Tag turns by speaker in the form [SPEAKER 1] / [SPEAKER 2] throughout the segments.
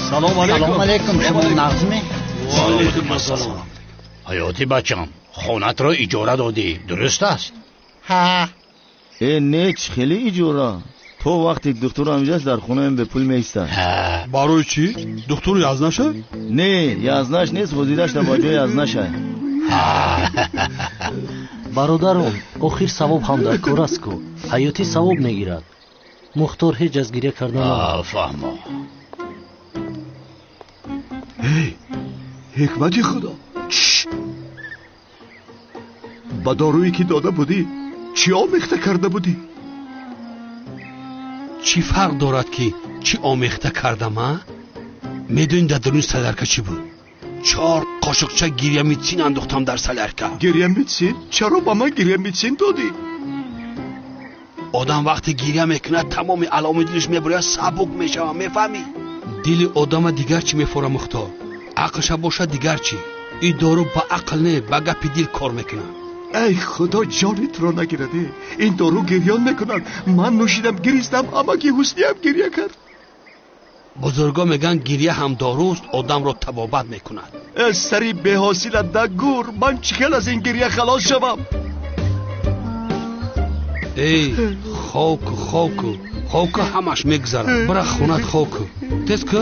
[SPEAKER 1] Салом алейкум.
[SPEAKER 2] Салом алейкум. Шумо нағзме?
[SPEAKER 1] Ва алейкум ассалом.
[SPEAKER 2] Ҳаёти бачам, хонатро иҷора додӣ, дуруст аст? Ҳа.
[SPEAKER 3] Э, не, чӣ хеле иҷора? То вақте духтурам инҷаст дар хонаам бепул меистад.
[SPEAKER 1] Барои чӣ? Духтур язнаша?
[SPEAKER 3] Не, язнаш нест, ҳозирашта ба ҷои язнаша.
[SPEAKER 4] Бародарон, охир савоб ҳам дар кор аст ку. Ҳаётӣ савоб мегирад. Мухтор ҳеҷ аз гиря кардан
[SPEAKER 2] фаҳмо.
[SPEAKER 1] Эй, ҳикмати худо! Ба доруе ки дода будӣ, чӣ омехта карда будӣ? Чӣ фарқ дорад ки чӣ омехта кардам, а? Медонӣ дар даруни салярка чӣ буд? 4 қошуқча гирьямитсин андохтам дар салярка.
[SPEAKER 5] Гирьямитсин? Чаро ба ман гирьямитсин додӣ?
[SPEAKER 1] Одам вақте гирья мекунад, тамоми аломи дилаш мебуряд, сабук мешавад, мефаҳмӣ? Дили одама дигар чӣ мефора, Мухтор? Ақлша бошад дигар чӣ? Ин дору ба ақл не, ба гапи дил кор мекунад.
[SPEAKER 5] Эй худо, ҷони туро нагирад. Ин дору гирён мекунад. Ман нӯшидам, гиристам, амаки ҳусниям гирья кард.
[SPEAKER 1] Бузургон мегӯянд гирья ҳам доруст, одамро табобат мекунад.
[SPEAKER 5] Э, сари беҳосила да гур, ман чӣ хел аз ин гирья халос шавам?
[SPEAKER 1] Эй, хобку, хобку, хобку, ҳамаш мегузарад. Бира хонат хобку. Тез ку.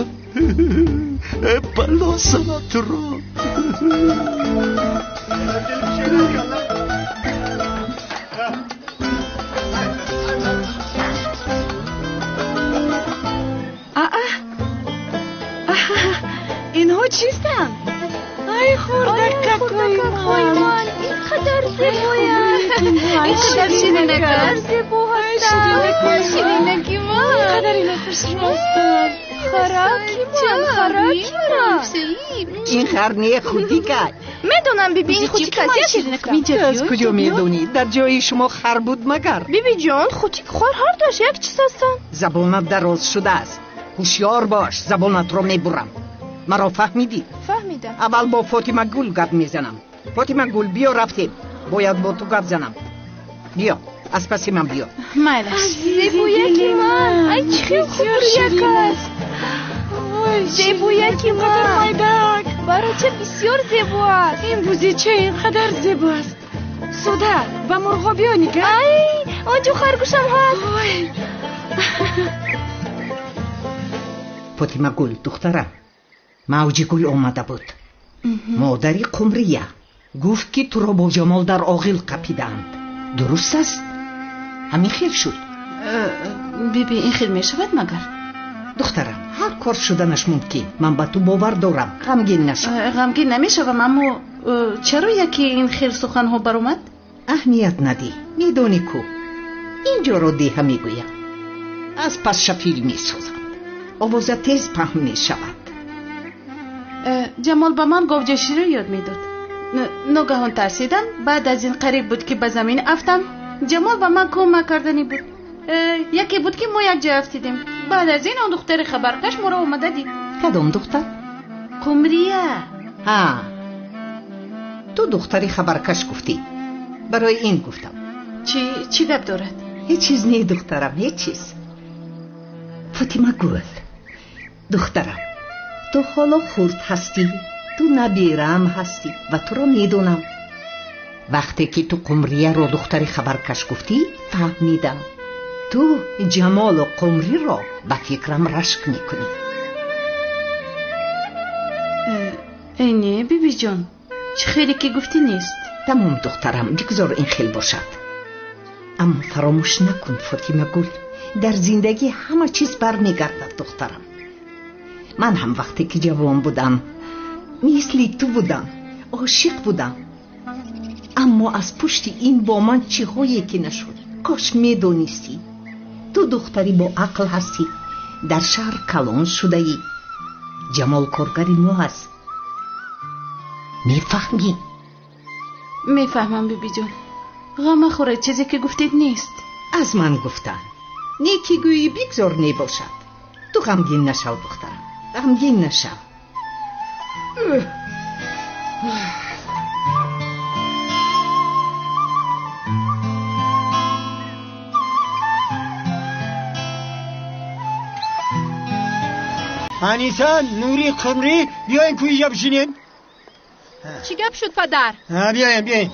[SPEAKER 5] Э, бало занад туро.
[SPEAKER 6] Инҳо чистанд? Ай, хурдакакҳои ман,
[SPEAKER 7] ин қадар зебоянд, ин қадар ширинаканд, зебо ҳастанд, ширинаки ман,
[SPEAKER 6] ин қадар ина хушрӯ ҳастанд.
[SPEAKER 7] Хараки ман, хараки ман.
[SPEAKER 8] Ин хар не, худика.
[SPEAKER 7] Медонам, биби, ин хутик аст.
[SPEAKER 8] Аз куҷо медонӣ? Дар ҷои шумо хар буд магар?
[SPEAKER 7] Бибиҷон, хутик хор ҳар дуяш як чиз ҳастанд.
[SPEAKER 8] Забонат дароз шудааст. Ҳушёр бош, забонатро мебурам. Маро фаҳмидӣ?
[SPEAKER 7] Фаҳмидам.
[SPEAKER 8] Аввал бо Фотимагул гап мезанам. Фотимагул, биё рафтем. Бояд бо ту гап занам. Биё, аз паси ман биё.
[SPEAKER 7] Майлаш. Зебояки ман, ай чӣ хел хубрӯяк аст. Зебояки ман. Бароча бисёр зебо аст.
[SPEAKER 6] Ин бузича ин қадар зебо аст. Суда, ба мурғо биё нигар.
[SPEAKER 7] Ай, он ҷо харгӯшам ҳаст.
[SPEAKER 8] Фотимагул, духтарам, Мавҷигул омада буд. Модари Қумрия гуфт ки туро бо Ҷамол дар оғил қапидаанд. Дуруст аст? Ҳамин хел шуд?
[SPEAKER 9] Биби, ин хел мешавад магар?
[SPEAKER 8] Духтарам, ҳар кор шуданаш мумкин. Ман ба ту бовар дорам. Ғамгин нашав.
[SPEAKER 9] Ғамгин намешавам, аммо чаро яке ин хел суханҳо баромад?
[SPEAKER 8] Аҳамият надӣ. Медонӣ ку, инҷоро деҳа мегӯям. Аз пас шафил месозанд. Овоза тез паҳн мешавад.
[SPEAKER 9] Ҷамол ба ман говҷаширо ёд медод. Ногаҳон тарсидам. Баъд аз ин қариб буд ки ба замин афтам. Ҷамол ба ман кӯмак карданӣ буд. Яке буд ки мо якҷо афтидем. Баъд аз ин он духтари хабаркаш моро омада дид.
[SPEAKER 8] Кадом духтар?
[SPEAKER 9] Қумрия.
[SPEAKER 8] Ҳа, ту духтари хабаркаш гуфтӣ. Барои ин гуфтам.
[SPEAKER 9] Чӣ гап дорад?
[SPEAKER 8] Ҳеҷ чиз не, духтарам, ҳеҷ чиз. Фотимагул, духтарам, ту ҳоло хурд ҳастӣ, ту набираам ҳастӣ ва туро медонам. Вақте ки ту Қумрияро духтари хабаркаш гуфтӣ, фаҳмидам. Ту Ҷамолу Қумриро ба фикрам рашк мекунӣ.
[SPEAKER 9] Э, не, бибиҷон, чӣ хеле ки гуфтӣ нест.
[SPEAKER 8] Тамом, духтарам, бигзор ин хел бошад. Аммо фаромӯш накун, Фотимагул, дар зиндагӣ ҳама чиз бармегардад, духтарам. Ман ҳам вақте ки ҷавон будам, мисли ту будам, ошиқ будам. Аммо аз пушти ин бо ман чиҳое ки нашуд. Кош медонистӣ. Ту духтари бо ақл ҳастӣ, дар шаҳр калон шудаӣ. Ҷамол коргари мо аст. Мефаҳмӣ?
[SPEAKER 9] Мефаҳмам, бибиҷон. Ғам махӯред, чизе ки гуфтед нест.
[SPEAKER 8] Аз ман гуфтан. Не ки гӯӣ бигзор небошад. Ту ғамгин нашав, духтарам, ғамгин нашав.
[SPEAKER 10] Аниса, Нури, Қумрӣ, биёен ку инҷа бишинед.
[SPEAKER 7] Чӣ гап шуд, падар?
[SPEAKER 10] Биёен, биёен.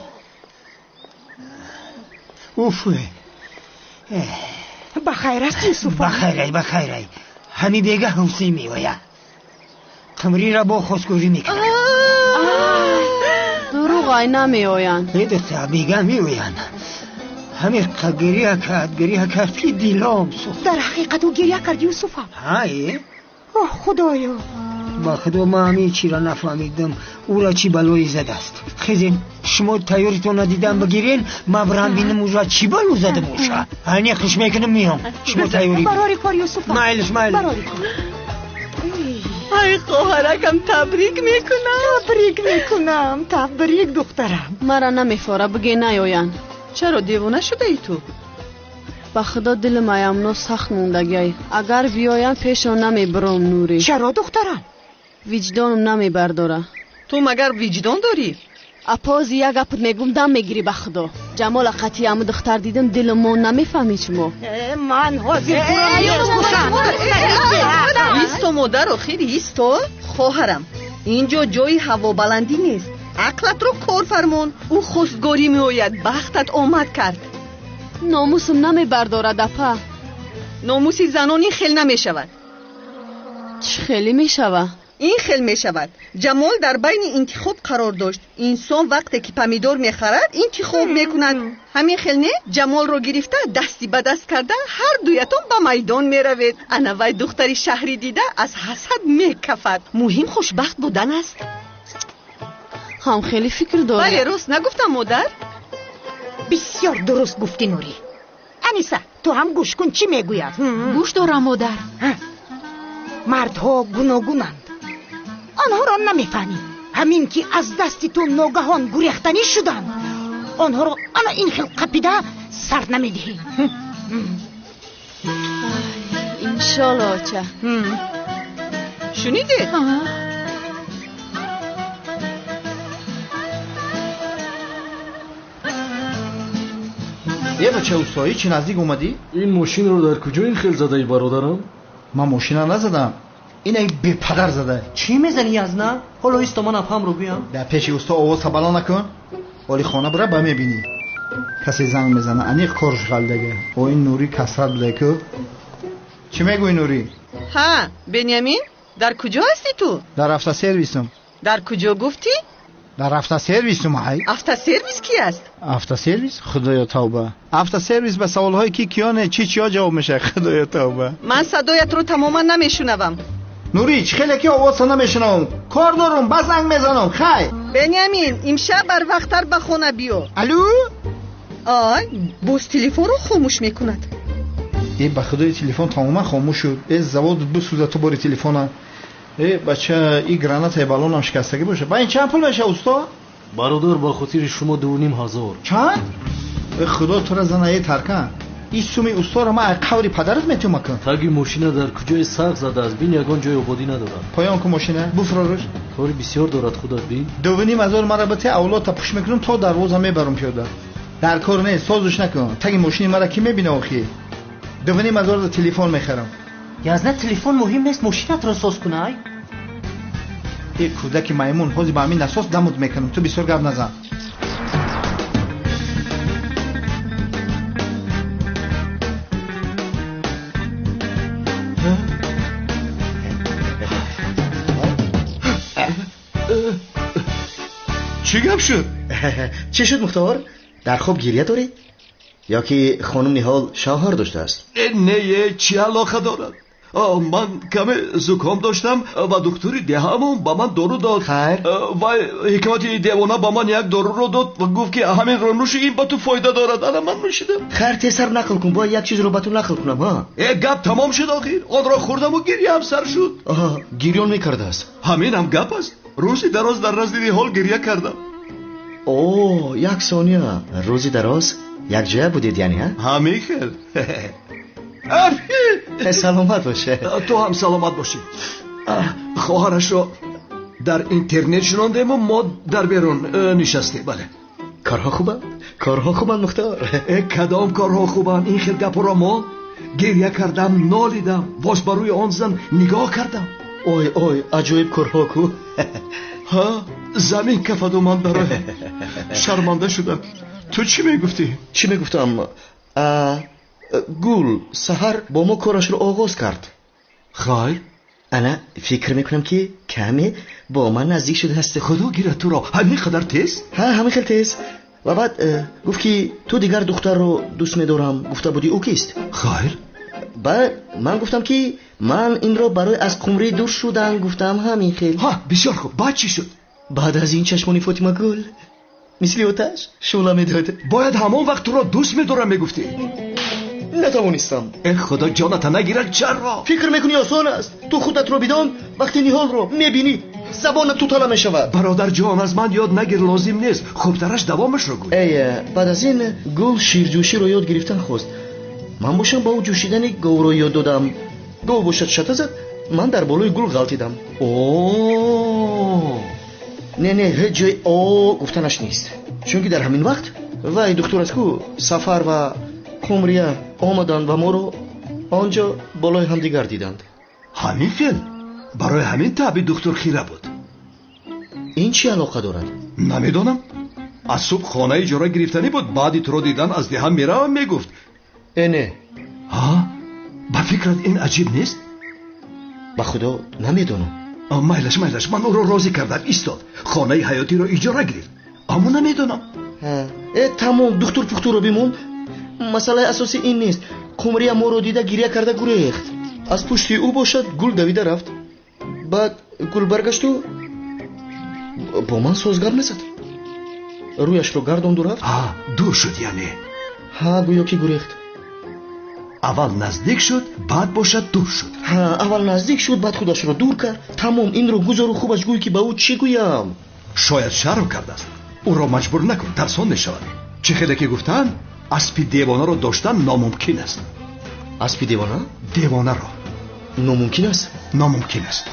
[SPEAKER 10] Уф.
[SPEAKER 8] Ба хайр аст, Юсуф?
[SPEAKER 10] Ба хайрай, ба хайрай. Ҳами бега ҳусин меояд. Қумриро бо хостгорӣ мекунад.
[SPEAKER 9] Дурӯғ, ай намеоянд.
[SPEAKER 10] Духтар, бега меоянд. Ҳамин гиря кард, гиря кард, ки дилом сӯхт.
[SPEAKER 8] Дар ҳақиқат ӯ гиря кард, Юсуфам?
[SPEAKER 10] Ҳа.
[SPEAKER 8] Оҳ, худоё!
[SPEAKER 10] Ба худо, ман ҳамин чиро нафаҳмидам, ӯро чӣ балое задааст. Хезен, шумо тайёритонро дидам бигирен, ман бирам бинам ӯро чӣ бало зада боша. Аниқш мекунам, меом. Шумо тайёрӣ.
[SPEAKER 8] Барори кор, Юсуфам.
[SPEAKER 10] Майлиш, майлиш.
[SPEAKER 8] Барори кор.
[SPEAKER 11] Ай, хоҳаракам, табрик мекунам.
[SPEAKER 8] Табрик мекунам, табрик, духтарам.
[SPEAKER 9] Мара намефора, биге наёянд.
[SPEAKER 11] Чаро девона шудаи ту?
[SPEAKER 9] Ба худо, дилам аямно сахт мондагиай. Агар биёянд, пешон намебуром, Нурӣ.
[SPEAKER 8] Чаро, духтарам?
[SPEAKER 9] Виҷдоном намебардора.
[SPEAKER 11] Ту магар виҷдон дорӣ?
[SPEAKER 9] Апози як гапат мегум, дам мегирӣ, ба худо. Ҷамола қатъи аму духтар дидам, дилам мон, намефаҳмӣ шумо.
[SPEAKER 8] Ман ҳозир
[SPEAKER 11] Исто, модар, охир исто. Хоҳарам, инҷо ҷои ҳавобаландӣ нест. Ақлатро кор фармон. Ӯ хостгорӣ меояд, бахтат омад кард.
[SPEAKER 9] Номусам намебардорад, апа.
[SPEAKER 11] Номуси занон ин хел намешавад.
[SPEAKER 9] Чӣ хеле мешавад?
[SPEAKER 11] Ин хел мешавад. Ҷамол дар байни интихоб қарор дошт. Инсон вақте ки помидор мехарад, интихоб мекунад. Ҳамин хел не? Ҷамолро гирифта, дасти ба даст карда, ҳар дуятон ба майдон меравед. Ана вай духтари шаҳрӣ дида аз ҳасад мекафад. Муҳим хушбахт будан аст.
[SPEAKER 9] Ҳам хеле фикр дорад.
[SPEAKER 11] Бале, рост нагуфтам, модар?
[SPEAKER 8] Бисёр дуруст гуфтӣ, Нурӣ. Аниса, ту ҳам гӯш кун, чӣ мегӯяд.
[SPEAKER 7] Гӯш дорам, модар.
[SPEAKER 8] Мардҳо гуногунанд, онҳоро намефаҳмӣ. Ҳамин ки аз дасти ту ногаҳон гурехтанӣ шуданд, онҳоро ана ин хел қапида сар намедиҳӣ.
[SPEAKER 9] Иншолло, оча.
[SPEAKER 11] Шунидед?
[SPEAKER 12] Е, бача, устоӣ, чӣ наздик омадӣ?
[SPEAKER 4] Ин мошинро дар куҷо ин хел задаи, бародарам?
[SPEAKER 12] Ман мошина назадам, ина бепадар зада.
[SPEAKER 4] Чӣ мезанӣ, язна? Ҳоло исто, ман апамро гӯям.
[SPEAKER 12] Дар пеши усто овоз бало накун. Оли хона бура, ба мебинӣ. Касе занг мезана, аниқ корш ғалдага. О, ин Нурӣ касрат буда ку. Чӣ мегӯӣ, Нурӣ?
[SPEAKER 11] Ҳа, Бенямин, дар куҷо ҳастӣ ту?
[SPEAKER 12] Дар автосервисум.
[SPEAKER 11] Дар куҷо гуфтӣ?
[SPEAKER 12] Дар автосервисум, ҳай.
[SPEAKER 11] Автосервис ки аст?
[SPEAKER 12] Автосервис? Худоё, тавба. Автосервис ба саволҳое ки киёне, чӣ чиё ҷавоб мешавад. Худоё, тавба.
[SPEAKER 11] Ман садоятро тамоман намешунавам.
[SPEAKER 12] Нурӣ, чӣ хеле ки овоза намешунавам. Кор дорум, ба занг мезанам, хай.
[SPEAKER 11] Бенямин, имшаб барвақттар ба хона биё.
[SPEAKER 12] Алло?
[SPEAKER 11] Ай, боз телефонро хомӯш мекунад.
[SPEAKER 12] Э, ба худои, телефон тамоман хомӯш шуд. Э, завод бисӯза ту бори телефона. Э, бача, и гранатаи баллонам шикастагӣ боша. Ба ин чанд пул меша, усто?
[SPEAKER 4] Бародар, ба хотири шумо 2500.
[SPEAKER 12] Чанд? Э, худо тура зана, э, таркан. Ин суми усторо ман қаври падарат метиём акун.
[SPEAKER 4] Таги мошина дар куҷои сағ задааст, бин, ягон ҷои ободӣ надорад.
[SPEAKER 12] Поён ку мошина, буфрорӯш.
[SPEAKER 4] Кори бисёр дорад, худат бин.
[SPEAKER 12] 2500 мара бите, авлодта пуш мекунам, то дарвоза мебарам пиёда. Дар кор нест, созуш накун. Таги мошини мара кӣ мебина охи? 2500 телефон мехарам.
[SPEAKER 4] Язна, телефон муҳим нест, мошинатро соз кунай.
[SPEAKER 12] Э, кӯдаки маймун, ҳозир ба ҳамин насос дамуд мекунам, ту бисёр гап назан.
[SPEAKER 5] Чӣ гап шуд?
[SPEAKER 13] Чӣ шуд, Мухтор? Дар хоб гирья дорӣ? Ё ки хонум Ниҳол шавҳар доштааст?
[SPEAKER 5] Не, чӣ алоқа дорад? Ман каме зуком доштам ва духтури деҳаамон ба ман дору дод.
[SPEAKER 13] Хайр.
[SPEAKER 5] Вай ҳикмати девона ба ман як доруро дод ва гуфт, ки ҳаминро нӯши, ин ба ту фоида дорад. Ана ман нӯшидам.
[SPEAKER 13] Хайр, тезтар нақл кун, бояд як чизро ба ту нақл кунам. Ҳа,
[SPEAKER 5] э, гап тамом шуд. Охир онро хӯрдаму гирьяам сар шуд.
[SPEAKER 13] Гирён мекардааст?
[SPEAKER 5] Ҳаминам гап аст. Рӯзи дароз дар назди Ниҳол гирья кардам.
[SPEAKER 13] О, як сония, рӯзи дароз якҷоя будед, яъне? Ҳа,
[SPEAKER 5] ҳамин хел.
[SPEAKER 13] Саломат боше.
[SPEAKER 5] Ту ҳам саломат бошӣ. Хоҳарашро дар интернет шунондему мо дар берун нишастем, бале.
[SPEAKER 13] Корҳо хубанд, корҳо хубанд, Мухтор.
[SPEAKER 5] Э, кадом корҳо хубанд? Ин хел гапҳоро мон. Гирья кардам, нолидам, боз ба рӯи он зан нигоҳ кардам.
[SPEAKER 13] Ой ой, аҷоиб корҳо ку.
[SPEAKER 5] Ҳа, замин кафаду ман барои шарманда шудам. Ту чӣ мегуфтӣ?
[SPEAKER 13] Чӣ мегуфтам? Гул саҳар бо мо корашро оғоз кард.
[SPEAKER 5] Хайр?
[SPEAKER 13] Ана фикр мекунам ки каме бо ман наздик шудааст.
[SPEAKER 5] Худо гирад туро, ҳамин қадар тез?
[SPEAKER 13] Ҳа, ҳамин хел тез. Ва баъд гуфт ки ту дигар духтарро дӯст медорам гуфта будӣ, ӯ кист?
[SPEAKER 5] Хайр.
[SPEAKER 13] Баъд ман гуфтам ки ман инро барои аз қумрӣ дур шудан гуфтам, ҳамин хел.
[SPEAKER 5] Ҳа, бисёр хуб. Баъд чӣ шуд?
[SPEAKER 13] Баъд аз ин чашмони Фотимагул мисли оташ шӯъла медод.
[SPEAKER 5] Бояд ҳамон вақт туро дӯст медорам мегуфтӣ.
[SPEAKER 13] Натавонистам.
[SPEAKER 5] Э худо ҷоната нагирад, чаро?
[SPEAKER 13] Фикр мекунӣ осон аст? Ту худатро бидон, вақте ниҳолро мебинӣ забонат тутала мешавад.
[SPEAKER 5] Бародарҷон, аз ман ёд нагир, лозим нест. Хубтараш давомашро гӯй.
[SPEAKER 13] Эй, баъд аз ин гул ширҷӯширо ёд гирифтан хост. Ман бошам ба ӯ ҷӯшидани говро ёд додам. Гов бошад шата зад, ман дар болои гул ғалтидам.
[SPEAKER 5] О,
[SPEAKER 13] не не, ҳеҷ ҷой о гуфтанаш нест, чунки дар ҳамин вақт вай духтур аз ку Сафар ва Қумрия омаданд ва моро он ҷо болои ҳамдигар диданд.
[SPEAKER 5] Ҳамин хел? Барои ҳамин таъби духтур хира буд.
[SPEAKER 13] Ин чӣ алоқа дорад?
[SPEAKER 5] Намедонам. Аз субҳ хона иҷора гирифтанӣ буд, баъди туро дидан аз деҳа меравам мегуфт.
[SPEAKER 13] Э не.
[SPEAKER 5] Ҳа? Ба фикрат ин аҷиб нест?
[SPEAKER 13] Ба худо намедонам.
[SPEAKER 5] Майлаш, майлаш, ман ӯро розӣ кардам, истод. Хонаи ҳаётиро иҷора гирифт. Аммо намедонам.
[SPEAKER 13] Э тамом, духтур пухтуро бимон. Масъалаи асосӣ ин нест. Қумрия моро дида гиря карда гурехт. Аз пушти ӯ бошад гул давида рафт. Баъд гул баргашту бо ман соз гап назад. Рӯяшро гардонду рафт.
[SPEAKER 5] Ҳа, дур шуд яъне?
[SPEAKER 13] Ҳа, гӯё ки гурехт.
[SPEAKER 5] Аввал наздик шуд, баъд бошад дур шуд.
[SPEAKER 13] Ҳа, аввал наздик шуд, баъд худашро дур кард. Тамом, инро гузору хубаш гӯй ки ба ӯ чӣ гӯям.
[SPEAKER 5] Шояд шарм кардааст. Ӯро маҷбур накун, тарсон мешавад. Чӣ хеле ки гуфтанд, аспи девонаро доштан номумкин аст.
[SPEAKER 13] Аспи девона?
[SPEAKER 5] Девонаро.
[SPEAKER 13] Номумкин аст?
[SPEAKER 5] Номумкин аст.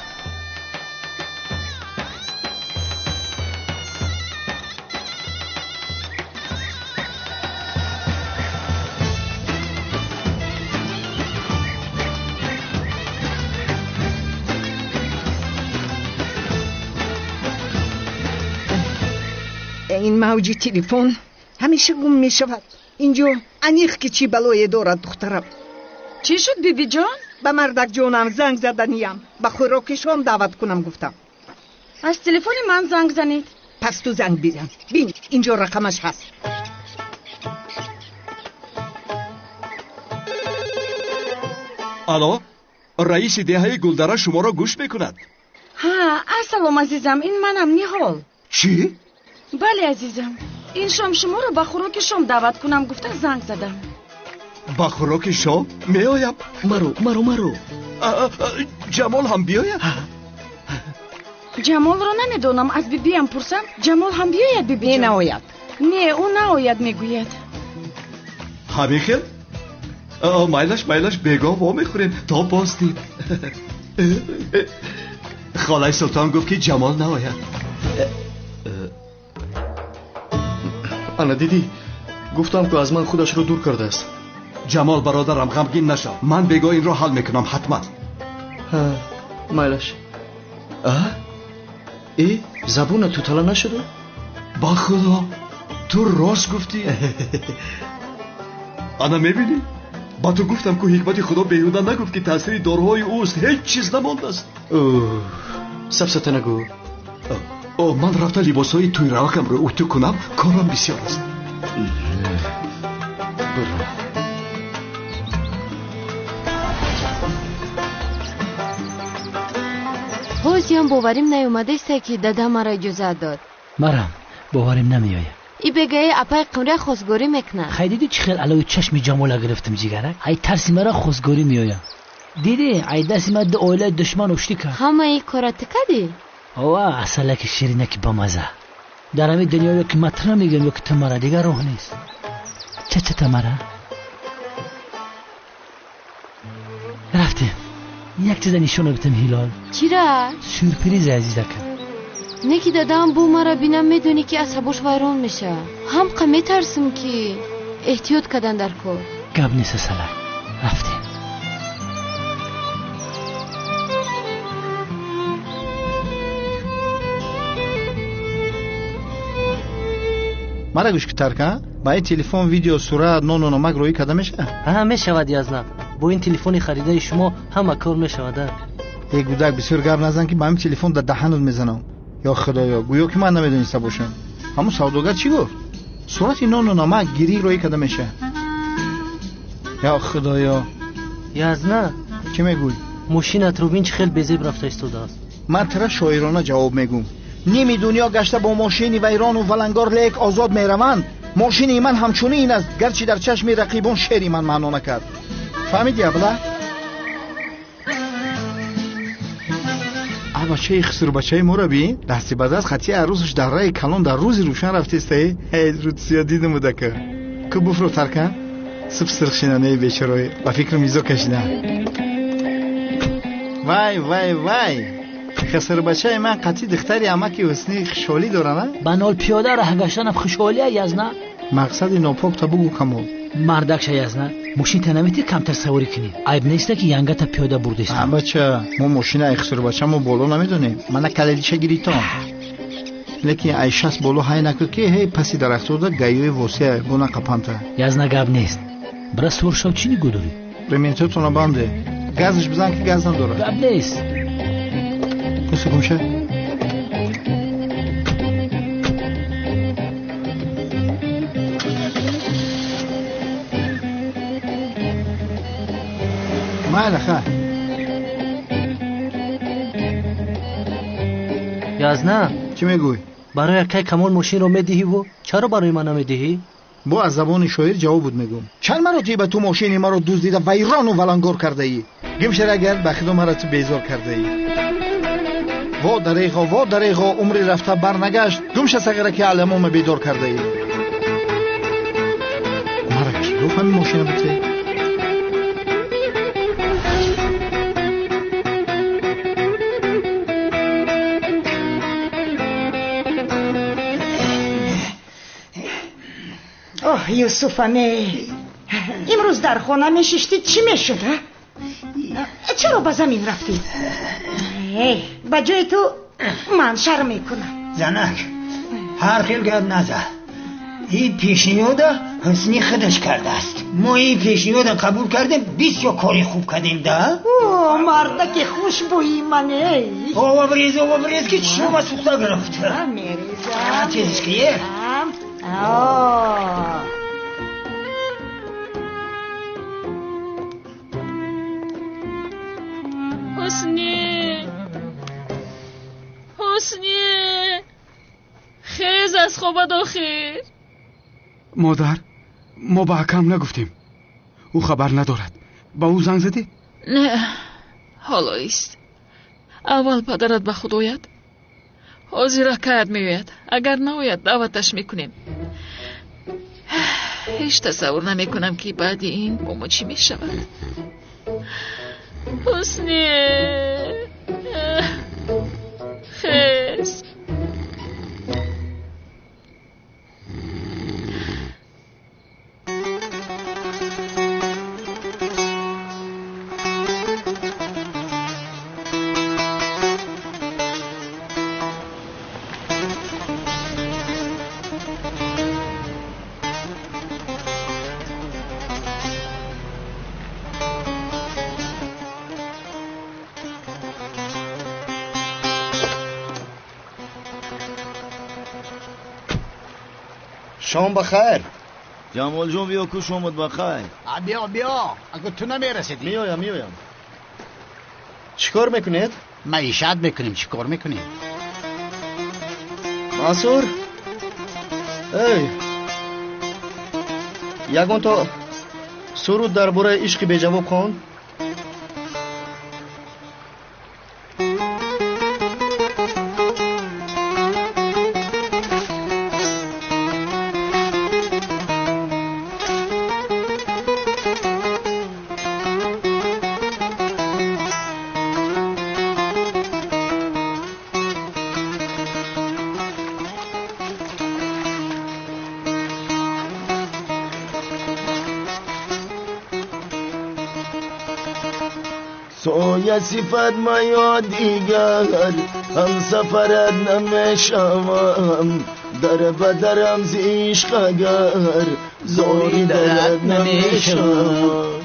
[SPEAKER 8] Ин мавҷи телефон ҳамеша гум мешавад. Инҷо аниқ ки чӣ балое дорад духтарам.
[SPEAKER 6] Чӣ шуд бибиҷон?
[SPEAKER 8] Ба мардакҷонам занг заданиям, ба хӯроки шом даъват кунам гуфтам.
[SPEAKER 6] Аз телефони ман занг занед.
[SPEAKER 8] Пас ту занг бизан. Бин, инҷо рақамаш ҳаст.
[SPEAKER 5] Алло, раиси деҳаи Гулдара шуморо гӯш мекунад.
[SPEAKER 6] Ҳа, ассалом азизам, ин манам Ниҳол.
[SPEAKER 5] Чӣ?
[SPEAKER 6] Бале азизам, ин шом шуморо ба хӯроки шом даъват кунам гуфта занг задам.
[SPEAKER 5] Ба хӯроки шом меоям.
[SPEAKER 13] Маро, маро, маро.
[SPEAKER 5] Ҷамол ҳам биёяд?
[SPEAKER 6] Ҷамолро намедонам, аз бибиям пурсам. Ҷамол ҳам биёяд бибиҷон?
[SPEAKER 8] Не, наояд.
[SPEAKER 6] Не, ӯ наояд мегӯяд.
[SPEAKER 5] Ҳамин хел? Майлаш, майлаш, бегоҳ вомехӯрем то боздид. Холаи Султон гуфт ки Ҷамол наояд.
[SPEAKER 13] Ана дидӣ, гуфтам ку аз ман худашро дур кардааст.
[SPEAKER 5] Ҷамол бародарам, ғамгин нашав. Ман бегоҳ инро ҳал мекунам ҳатман.
[SPEAKER 13] Ҳа, майлаш. А? Э, забонат тутала нашуду?
[SPEAKER 5] Ба худо, ту рост гуфтӣ. Ана мебинӣ? Ба ту гуфтам ку ҳикмати худо беҳуда нагуфт ки таъсири доруҳои ӯст, ҳеҷ чиз намондааст.
[SPEAKER 13] Сафсата нагӯ.
[SPEAKER 5] Ман рафта либосҳои тӯйравакамро утӯ кунам, корам бисёр аст.
[SPEAKER 13] Буро.
[SPEAKER 7] Ҳозиям боварим наёмадааста ки дада маро иҷозат дод.
[SPEAKER 14] Марам боварим намеояд.
[SPEAKER 7] И бегаи апай Қумрия хостгорӣ мекунад.
[SPEAKER 14] Хай дидӣ чӣ хел алои чашми Ҷамола гирифтам ҷигарак? Ай тарси мара хостгорӣ меояд. Дидӣ ай дасти ма ду оилаи душман уштӣ кард.
[SPEAKER 7] Ҳамаи кора ту кардӣ?
[SPEAKER 14] Ова асалаки ширинаки бамаза. Дар ҳамин дунё ё ки ман туро мегӯям ё ки ту мара, дигар роҳ нест. Чачата мара? Рафтем. Як чиза нишона битам Ҳилол.
[SPEAKER 7] Чира?
[SPEAKER 14] Сюрприз азизакам.
[SPEAKER 7] Не ки дадам бу мара бинам, медонӣ ки асабош вайрон мешавад. Ҳамқа метарсим ки эҳтиёт кардан дар кор.
[SPEAKER 14] Гап нест асалак. Рафтем.
[SPEAKER 12] Мара гӯш кутарка, ба ин телефон видео, сурат, нону намак роӣ карда мешавад?
[SPEAKER 4] Ҳа, мешавад язна. Бо ин телефони харидаи шумо ҳама кор мешавад.
[SPEAKER 12] Э гудак, бисёр гап назан ки ба ҳамин телефон дар даҳанут мезанам. Ё худоё, гӯё ки ман намедониста бошам. Ҳамун савдогар чӣ гуфт? Сурати нону намак гирӣ роӣ карда мешавад. Ё худоё.
[SPEAKER 4] Язна.
[SPEAKER 12] Чӣ мегӯй?
[SPEAKER 4] Мошинатро бин чӣ хел безеб рафта истодааст.
[SPEAKER 12] Ман тира шоирона ҷавоб мегӯм. Ними дунё гашта бо мошини вайрону валангор лек озод мераванд. Мошини ман ҳамчунин аст, гарчи дар чашми рақибон шери ман маъно накард. Фаҳмиди, абла? А бачаи хусурбачаи моро бин, дасти ба даст хати арӯсаш дар раи калон дар рӯзи рӯшан рафтестаи. Эй, рӯтсиё дидам удака. Ку буфро таркан? Суб сирх шинанаи бечорои, ба фикру мизо кашида. Вай, вай, вай! Хусурбачаи ман қатъи духтари амаки ҳусни хушҳолӣ дорана?
[SPEAKER 14] Ба нол пиёда раҳ гаштанам хушҳолия язна?
[SPEAKER 12] Мақсади нопокта бугӯ, Камол.
[SPEAKER 14] Мардакша язна, мошинта намети камтар саворӣ кунӣ. Айб неста ки янгата пиёда бурдест.
[SPEAKER 12] А бача, мо мошина ай хусурбачамо боло намедонем. Мана калелиша гиритон. Лекин ай шаст боло ҳай накӯ ки ҳей паси дарахтода гаёи восеа бо нақапанта.
[SPEAKER 14] Язна гап нест. Бира сур шав, чӣ нигоҳ дорӣ?
[SPEAKER 12] Рементотона банде. Газаш бизан ки газ надорад.
[SPEAKER 14] Гап нест.
[SPEAKER 12] Куси гумша. Майла, ха.
[SPEAKER 4] Язна.
[SPEAKER 12] Чӣ мегӯй?
[SPEAKER 4] Барои акай Камол мошинро медиҳиву чаро барои ман намедиҳӣ?
[SPEAKER 12] Бо аз забони шоир ҷавоб буд мегӯм. Чанд маротиба ту мошини маро дуздида вайрону валангор кардаӣ? Гимшер агар ба худо маро ту безор кардаӣ. Во дареғо, во дареғо, умри рафта барнагашт. Гумша сағира ки аламома бедор кардаӣ. Мара ки гуфт ҳамин мошина бите?
[SPEAKER 8] Оҳ, Юсуфаме, имрӯз дар хона мешиштӣ чӣ мешуд, а? Чаро ба замин рафтӣ? Ба ҷои ту ман шарм мекунам.
[SPEAKER 10] Занак, ҳар хел гап наза. Ин пешниҳода ҳусни худаш кардааст. Мо ин пешниҳода қабул кардем, бисёр кори хуб кардем, да?
[SPEAKER 8] О, мардаки хушбӯи ман, эй!
[SPEAKER 10] Ова бирез, ова бирез, ки чишмама сӯхта гирифт.
[SPEAKER 8] Мерезам.
[SPEAKER 10] Тезиш ки, е?
[SPEAKER 15] Ҳусни, Ҳусни, хез аз хобат охир.
[SPEAKER 1] Модар, мо ба акам нагуфтем. Ӯ хабар надорад. Ба ӯ занг задӣ?
[SPEAKER 15] Не, ҳоло ист. Аввал падарат ба худ ояд. Ҳозир акаят меояд. Агар наояд, даъваташ мекунем. Ҳеҷ тасаввур намекунам ки баъди ин бо мо чӣ мешавад. Ҳусни, хез.
[SPEAKER 13] Шом бахайр.
[SPEAKER 3] Ҷамолҷон, биё ку, шомат бахайр.
[SPEAKER 2] Биё, биё, агар ту намерасидӣ.
[SPEAKER 13] Меоям, меоям. Чӣ кор мекунед?
[SPEAKER 2] Маишат мекунем, чӣ кор мекунем?
[SPEAKER 13] Мансур? Эй! Ягон то суруд дар бораи ишқи беҷавоб хон?
[SPEAKER 3] سایه صفت میا دیگر هم سفرت نمیشوم، дар ба дарам зи ишқ агар зори дарат намешавам.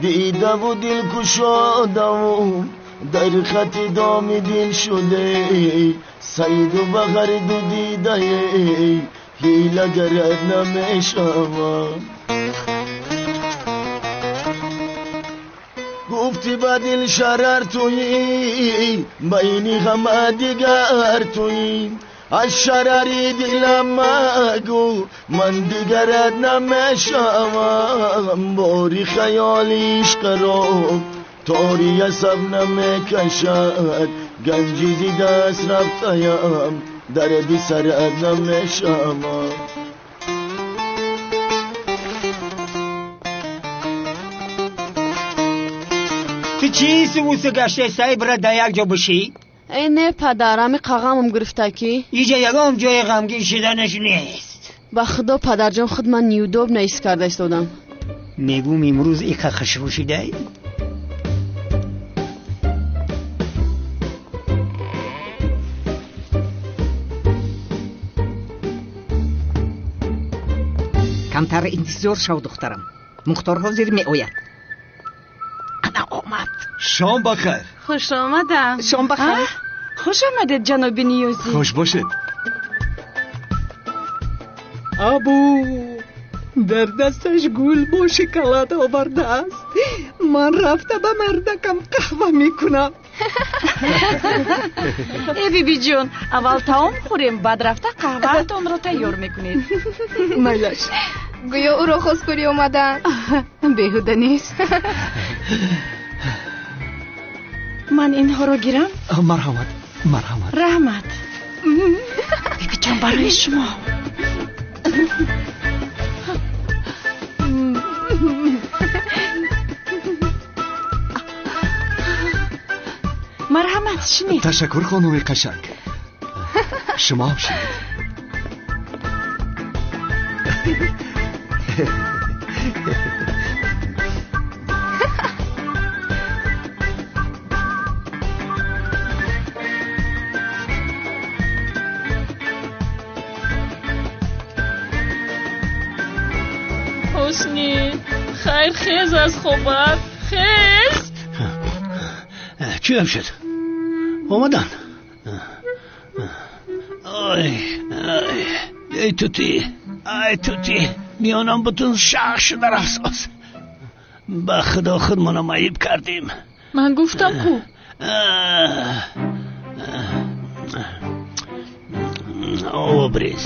[SPEAKER 3] Дидаву дил кушодаву дар хати доми дил шуде, сайду ба ғарду дидае ҳилагарат намешавам. Гуфти ба дил шарар туӣ, байни ҳама дигар туӣ, аз шарари дилам магӯ ман дигарат намешавам. Бори хаёли ишқро тори асаб намекашад, ганҷи зи даст рафтаям дарди сарат намешавам.
[SPEAKER 10] Ту чӣ сувусу гаште сай бира да як ҷо бишӣ?
[SPEAKER 7] Э не падар, ами қағамам гирифта ки.
[SPEAKER 10] Иҷа ягон ҷои ғамгин шиданаш нест.
[SPEAKER 7] Ба худо падарҷон, худ ман неудобно ҳис карда истодам.
[SPEAKER 10] Мегӯм имрӯз ика хушбӯ шидай?
[SPEAKER 8] Камтар интизор шав духтарам, Мухтор ҳозир меояд. Ана омад.
[SPEAKER 5] Шом бахайр.
[SPEAKER 9] Хуш омадам.
[SPEAKER 8] Шом бахайр.
[SPEAKER 6] Хуш омадед, ҷаноби Ниёзӣ.
[SPEAKER 5] Хуш бошед.
[SPEAKER 11] Абу дар дасташ гул бо шоколад овардааст. Ман рафта ба мардакам қаҳва мекунам.
[SPEAKER 6] Э бибиҷон, аввал таом хӯрем, баъд рафта қаҳваатонро тайёр мекунед.
[SPEAKER 11] Майлаш.
[SPEAKER 16] Гӯё ӯро хостгорӣ омаданд.
[SPEAKER 9] Беҳуда нест.
[SPEAKER 6] Ман инҳоро гирам?
[SPEAKER 5] Марҳамат, марҳамат.
[SPEAKER 6] Раҳмат. Бибиҷон, барои шумо. Марҳамат, шинед.
[SPEAKER 5] Ташаккур, хонуми қашанг. Шумо ҳам шинед.
[SPEAKER 15] Ҳусни, хайр, хез аз хобат, хез.
[SPEAKER 1] Чӣ гап шуд? Омадан. Ой, эй тути, ай тути, миёнам бутун шах шуда рафсоз. Ба худо худмона маиб кардем.
[SPEAKER 15] Ман гуфтам ку.
[SPEAKER 1] Обрез.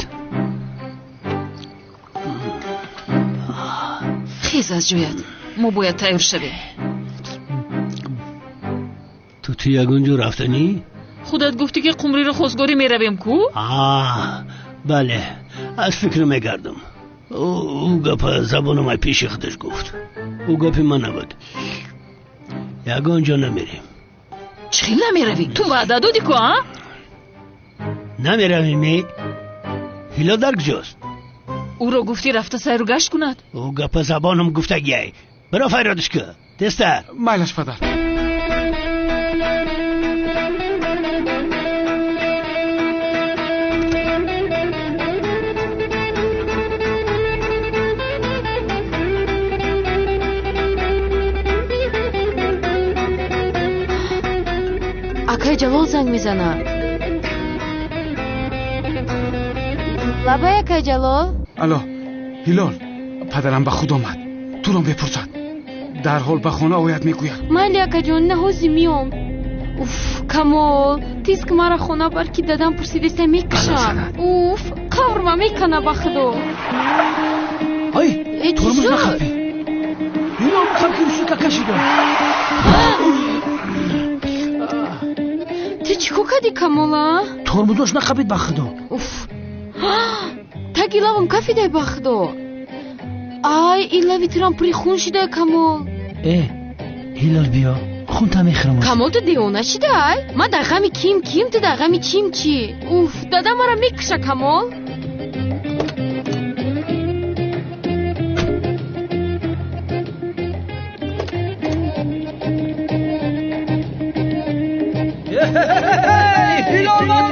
[SPEAKER 15] Хез аз ҷоят, мо бояд тайёр шавем.
[SPEAKER 1] Ту ту ягон ҷо рафтанӣ?
[SPEAKER 15] Худат гуфтӣ ки қумриро хостгорӣ меравем ку?
[SPEAKER 1] Бале, аз фикр мегардам. Ӯ гапа забонам ай пеши худаш гуфт. Ӯ гапи ман набуд. Ягон ҷо намерем.
[SPEAKER 15] Чӣ хел намеравӣ? Ту ваъда додӣ ку, а?
[SPEAKER 1] Намеравем, е? Ҳилол дар куҷост?
[SPEAKER 15] Ӯро гуфтӣ рафта сайру гашт кунад.
[SPEAKER 1] Ӯ гапа забонам гуфтагиай. Биро фарёдаш ку. Тезтар.
[SPEAKER 12] Майлаш, падар.
[SPEAKER 7] Акай Ҷалол занг мезанад. Лабай, акай Ҷалол.
[SPEAKER 12] Алло, Ҳилол, падарам ба худ омад. Туро мепурсад. Дарҳол ба хона ояд мегӯяд.
[SPEAKER 7] Майли, акаҷон, наҳози миём. Уф, Камол, тез ки мара хона бар ки дадам пурсидеста мекушам. Уф, қаврма мекана ба худо.
[SPEAKER 1] Ай, тормоз нахапи. Ҳилол, қабки русука кашидам.
[SPEAKER 7] Ту чӣ кор кардӣ, Камола?
[SPEAKER 1] Тормозош нахапид ба худо.
[SPEAKER 7] Уф, таги лавам кафидай ба худо. Ай, ин лави турам пури хун шидай, Камол.
[SPEAKER 14] Э, Ҳилол, биё, хунта мехӯрам.
[SPEAKER 7] Камол, ту девона шидай? Ман дар ғами ким ким, ту дар ғами чим чӣ? Уф, дада мара мекуша, Камол.
[SPEAKER 1] Ҳилол.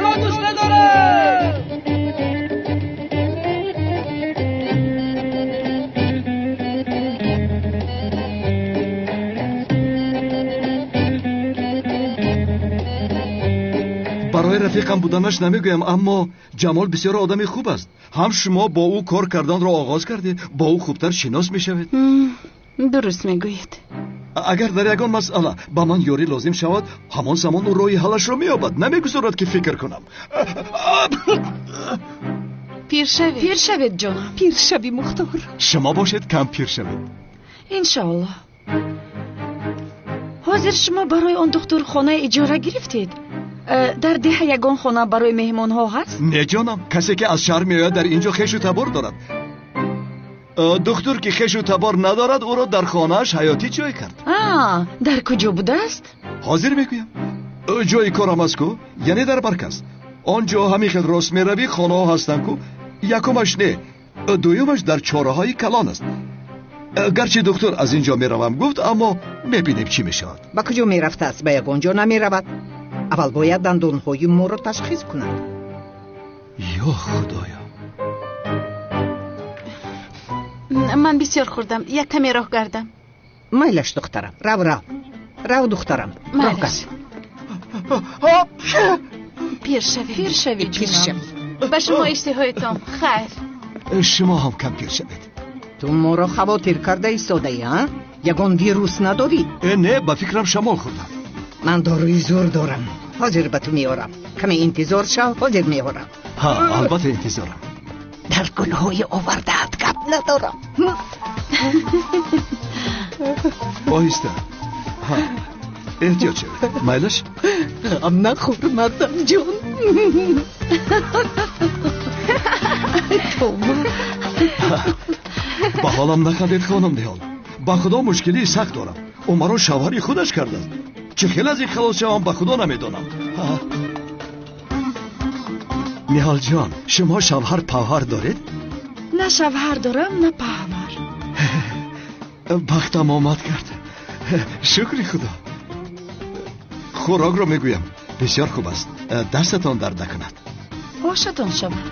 [SPEAKER 5] Барои рафиқам буданаш намегӯям, аммо Ҷамол бисёр одами хуб аст. Ҳам шумо бо ӯ кор карданро оғоз кардед, бо ӯ хубтар шинос мешавед.
[SPEAKER 9] Дуруст мегӯед.
[SPEAKER 5] Агар дар ягон масъала ба ман ёрӣ лозим шавад, ҳамон замон ӯ роҳи ҳаллашро меёбад, намегузорад ки фикр кунам.
[SPEAKER 9] Пир шавед.
[SPEAKER 6] Пир шавед, ҷонам.
[SPEAKER 8] Пир шави, Мухтор.
[SPEAKER 5] Шумо бошед, кам пир шавед.
[SPEAKER 6] Иншоаллоҳ. Ҳозир шумо барои он духтур хонаи иҷора гирифтед? Дар деҳа ягон хона барои меҳмонҳо ҳаст?
[SPEAKER 5] Не, ҷонам, касе ки аз шаҳр меояд дар ин ҷо хешу табор дорад. Духтур ки хешу табор надорад, ӯро дар хонааш ҳаётӣ ҷой кард.
[SPEAKER 6] Дар куҷо будааст?
[SPEAKER 5] Ҳозир мегӯям. Ҷои корам аст ку, яъне дар марказ. Он ҷо ҳамин хел рост меравӣ, хонаҳо ҳастанд ку. Якумаш не, дуюмаш дар чораҳои калон аст. Гарчи духтур аз ин ҷо меравам гуфт, аммо мебинем чӣ мешавад.
[SPEAKER 8] Ба куҷо мерафтааст? Ба ягон ҷо намеравад. Аввал бояд дандонҳои моро ташхис кунад.
[SPEAKER 5] Ё Худоё!
[SPEAKER 9] Ман бисёр хӯрдам, як каме роҳ гардам.
[SPEAKER 8] Майлаш, духтарам, рав, рав, рав, духтарам, роҳ гард.
[SPEAKER 9] Пир шавед.
[SPEAKER 6] Пир шавед,
[SPEAKER 8] пир шавед.
[SPEAKER 9] Ба шумо иштиҳоятон хайр.
[SPEAKER 5] Шумо ҳам кам пир шавед.
[SPEAKER 8] Ту моро хавотир карда истодаӣ, а? Ягон вирус надорӣ?
[SPEAKER 5] Не, ба фикрам шамол хӯрдам.
[SPEAKER 8] Ман доруи зӯр дорам. Ҳозир ба ту меорам. Каме интизор шав, ҳозир меорам.
[SPEAKER 5] Ҳа, албатта интизорам.
[SPEAKER 8] Дар гулҳои овардаат гап надорам.
[SPEAKER 5] Оҳиста. Ҳа, эҳтиёт шавед. Майлаш?
[SPEAKER 8] Ғам нахӯр, мардам ҷон. Тоба.
[SPEAKER 5] Ба ҳолам нахандед, хонум Ниҳол. Ба худо мушкилии сахт дорам. Ӯ маро шавҳари худаш кардааст. Чӣ хел аз ин халос шавам, ба худо намедонам. Ниҳолҷон, шумо шавҳар павҳар доред?
[SPEAKER 6] На шавҳар дорам, на павҳар.
[SPEAKER 5] Бахтам омад кард. Шукри худо. Хӯрокро мегӯям, бисёр хуб аст. Дастатон дард накунад.
[SPEAKER 6] Ошатон шавад.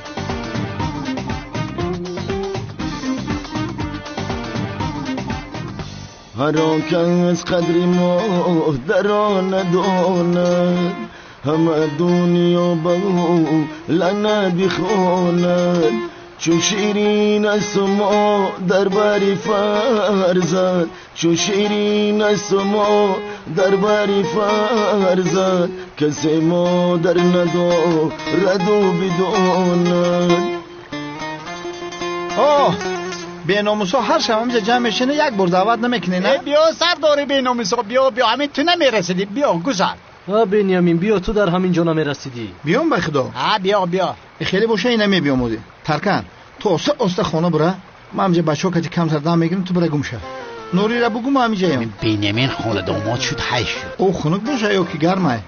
[SPEAKER 3] Ҳар он кас қадри модаро надонад, ҳама дунё ба ӯ лаънат бихонад. Чун ширин аст модар бари фарзанд, чун ширин аст модар бари фарзанд, касе модар надораду бидонад.
[SPEAKER 12] Оҳ, беномусо ҳар шаб ҳаминҷа ҷамъ мешина, як бор даъват намекунӣ, на?
[SPEAKER 2] Биё, сардори беномусо, биё, биё, ҳамин ту намерасидӣ, биё, гузар.
[SPEAKER 4] Бенямин, биё, ту дар ҳамин ҷо намерасидӣ.
[SPEAKER 12] Биём ба худо.
[SPEAKER 2] Биё, биё.
[SPEAKER 12] Хеле боша ина мебиёмудӣ. Таркан, ту оста оста хона бура, ман ҳамҷа бачаҳо кати камтар дам мегирам, ту бура гум ша. Нурира бугу, ман ҳаминҷаям.
[SPEAKER 2] Бенямин хона домод шуд, ҳайф шуд.
[SPEAKER 12] Ӯ хунук боша ё ки гармай?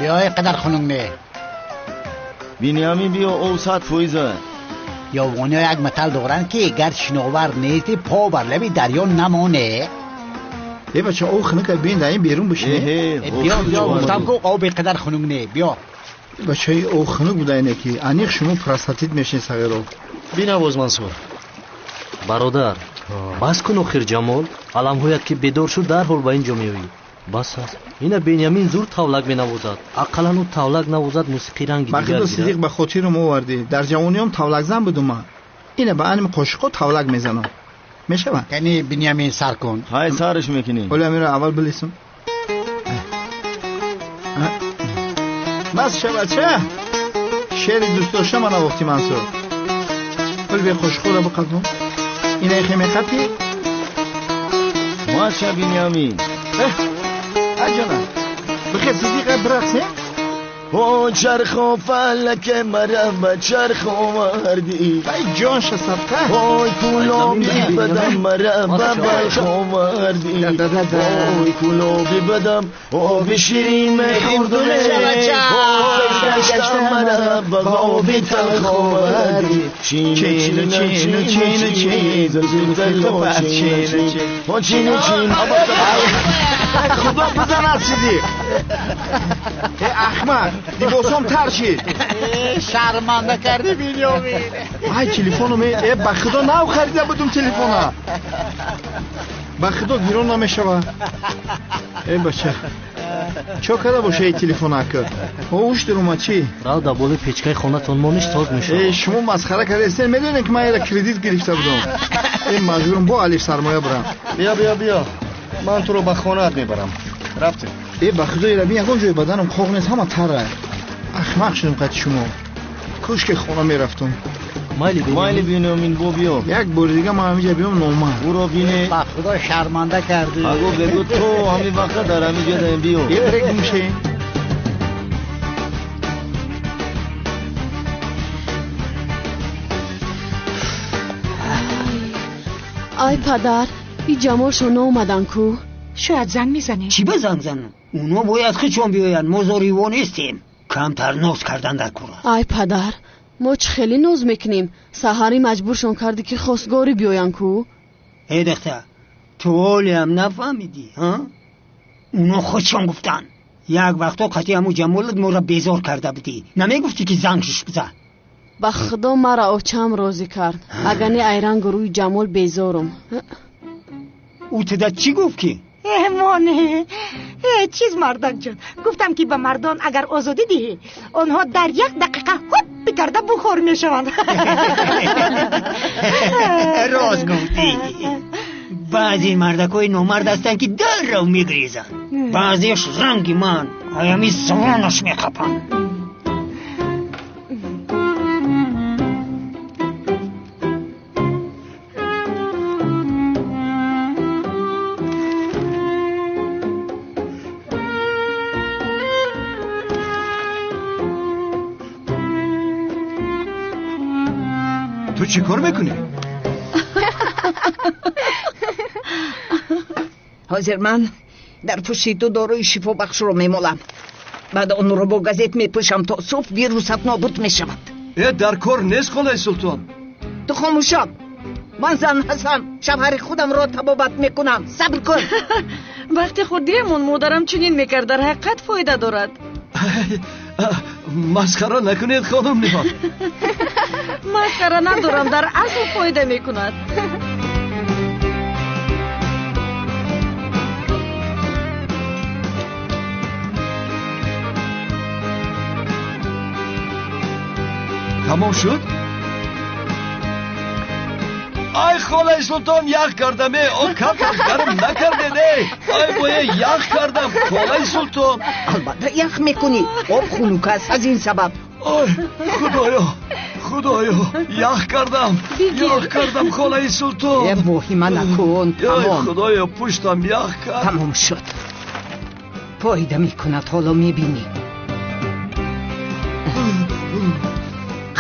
[SPEAKER 2] Биё, ин қадар хунук не.
[SPEAKER 3] Бенямин, биё, об 100%.
[SPEAKER 2] Ёвониҳо як матал доранд, ки гар шиновар нести, по бар лаби дарё намоне.
[SPEAKER 12] Э бача, об хунук бин, дар ин берун бишине.
[SPEAKER 2] Биё, биё, гуфтам ку об ин қадар хунук не, биё.
[SPEAKER 12] Бачаи об хунук буда ине ки аниқ шумо простатит мешин сағиро.
[SPEAKER 4] Бинавоз, Мансур. Бародар, бас кун охир Ҷамол, аламҳоят ки бедор шуд, дарҳол ба ин ҷо меоӣ. Бас аст. Ина Бенямин зур тавлак менавозад. Ақаллан ӯ тавлак навозад, мусиқӣ ранги дигар
[SPEAKER 12] гирад. Сидиқ, ба хотирам овардӣ. Дар ҷавониём тавлакзан будум ман. Ина ба аним қошиқо тавлак мезанам. Мешавад?
[SPEAKER 2] Кани Бенямин сар кун.
[SPEAKER 3] Ҳай, сараш мекунӣ.
[SPEAKER 12] Оля мира аввал билисм. Бас ша бача. Шеъри дӯст дошта ман навохтӣ, Мансур. Оля бе қошиқоро биқапам. Ина ихе меқапӣ?
[SPEAKER 3] Маша Бенямин.
[SPEAKER 12] Аҷона, бихе Сидиқа бирақсем?
[SPEAKER 3] О чархо фалак мара ба чарх овардӣ,
[SPEAKER 12] ай ҷон ша садқа.
[SPEAKER 3] Ой кулоби бадам мара ба балх овардӣ, ой кулоби бадам оби ширин мехӯрдум, гаштам мара ба оби талх овардӣ. Чину чину чину чину чину чину чину.
[SPEAKER 12] Худо бизанад, Сидиқ. Э ахмақ, либосом тар шид.
[SPEAKER 2] Шарманда кардӣ, Бенямин.
[SPEAKER 12] Ай телефоном, э ба худо нав харида будум телефона. Ба худо гирон намешава. Э бача. Чо карда боша эй телефон ака? Ҳуш даромад чӣ?
[SPEAKER 4] Рав дар болои печкаи хонатон мониш соз мешавад.
[SPEAKER 12] Э, шумо масхара кардаистед, медонед ки ман яра кредит гирифта будам. Э, маҷбурам бо алиф сармоя бурам.
[SPEAKER 13] Биё, биё, биё. Ман туро ба хонаат мебарам. Рафтем.
[SPEAKER 12] Э, ба худои раби ягон ҷои баданам қоғ нест, ҳама тара. Ахмақ шудам қати шумо. Кош ки хона мерафтум.
[SPEAKER 4] Майли
[SPEAKER 13] майли Бениамин, бо биё.
[SPEAKER 12] Як бори дига ман ҳамиҷа биём нома.
[SPEAKER 13] Ӯро бине.
[SPEAKER 2] Ба худо шарманда кардӣ.
[SPEAKER 13] Аго бегу то ҳамин вақта дар ҳамин ҷо даем биё.
[SPEAKER 12] Е брек муше.
[SPEAKER 7] Ай падар, и ҷамолшон наомадан ку?
[SPEAKER 17] Шояд занг мезанем.
[SPEAKER 10] Чӣ ба занг занам? Оно бояд худшон биёянд, мо зориво нестем. Камтар ноз кардан дар кор аст.
[SPEAKER 7] Ай падар, мо чӣ хеле ноз мекунем? Саҳарӣ маҷбуршон кардӣ ки хостгорӣ биёянд ку?
[SPEAKER 10] Э духтар, ту ҳолиам нафаҳмидӣ, ҳа? Оно худшон гуфтанд. Як вақто қатъи ҳамун ҷамолат моро безор карда будӣ. Намегуфтӣ ки занг шуш бизан?
[SPEAKER 7] Ба худо мара очам розӣ кард. Агар не айрангу рӯи ҷамол безорум.
[SPEAKER 10] Ӯ туда чӣ гуфт ки?
[SPEAKER 17] Моне, ҳеҷ чиз мардакҷон. Гуфтам ки ба мардон агар озодӣ диҳӣ, онҳо дар як дақиқа ҳуп бикарда бухор мешаванд.
[SPEAKER 10] Рост гуфтӣ. Баъзе мардакҳои номард ҳастанд ки даррав мегрезанд. Баъзеаш ранги ман, аями завонаш мехапанд.
[SPEAKER 5] Ту чӣ кор мекунӣ?
[SPEAKER 8] Ҳозир ман дар пушти ту дорои шифобахшро мемолам. Баъд онро бо газет мепӯшам то субҳ вирусат нобуд мешавад.
[SPEAKER 5] Э, дар кор нест холаи султон.
[SPEAKER 8] Ту хомӯшоб. Ман зан ҳастам, шавҳари худамро табобат мекунам. Сабр кун.
[SPEAKER 6] Вақти хурдиамон модарам чунин мекард, дар ҳақиқат фоида дорад.
[SPEAKER 5] Масхара накунед, хонум Ниҳон.
[SPEAKER 6] Масхара надорам, дар асл фоида мекунад.
[SPEAKER 5] Тамом шуд? Ай холаи султон, ях кардам, э, о камтар гарм накардед, э. Ай бое ях кардам, холаи султон.
[SPEAKER 8] Албатта ях мекунӣ, об хунук аст аз ин сабаб.
[SPEAKER 5] Ой, худоё, худоё, ях кардам, ях кардам, холаи султон.
[SPEAKER 8] Е воҳима накун, тамом.
[SPEAKER 5] Ой, худоё, пуштам ях кард.
[SPEAKER 8] Тамом шуд. Фоида мекунад, ҳоло мебинӣ.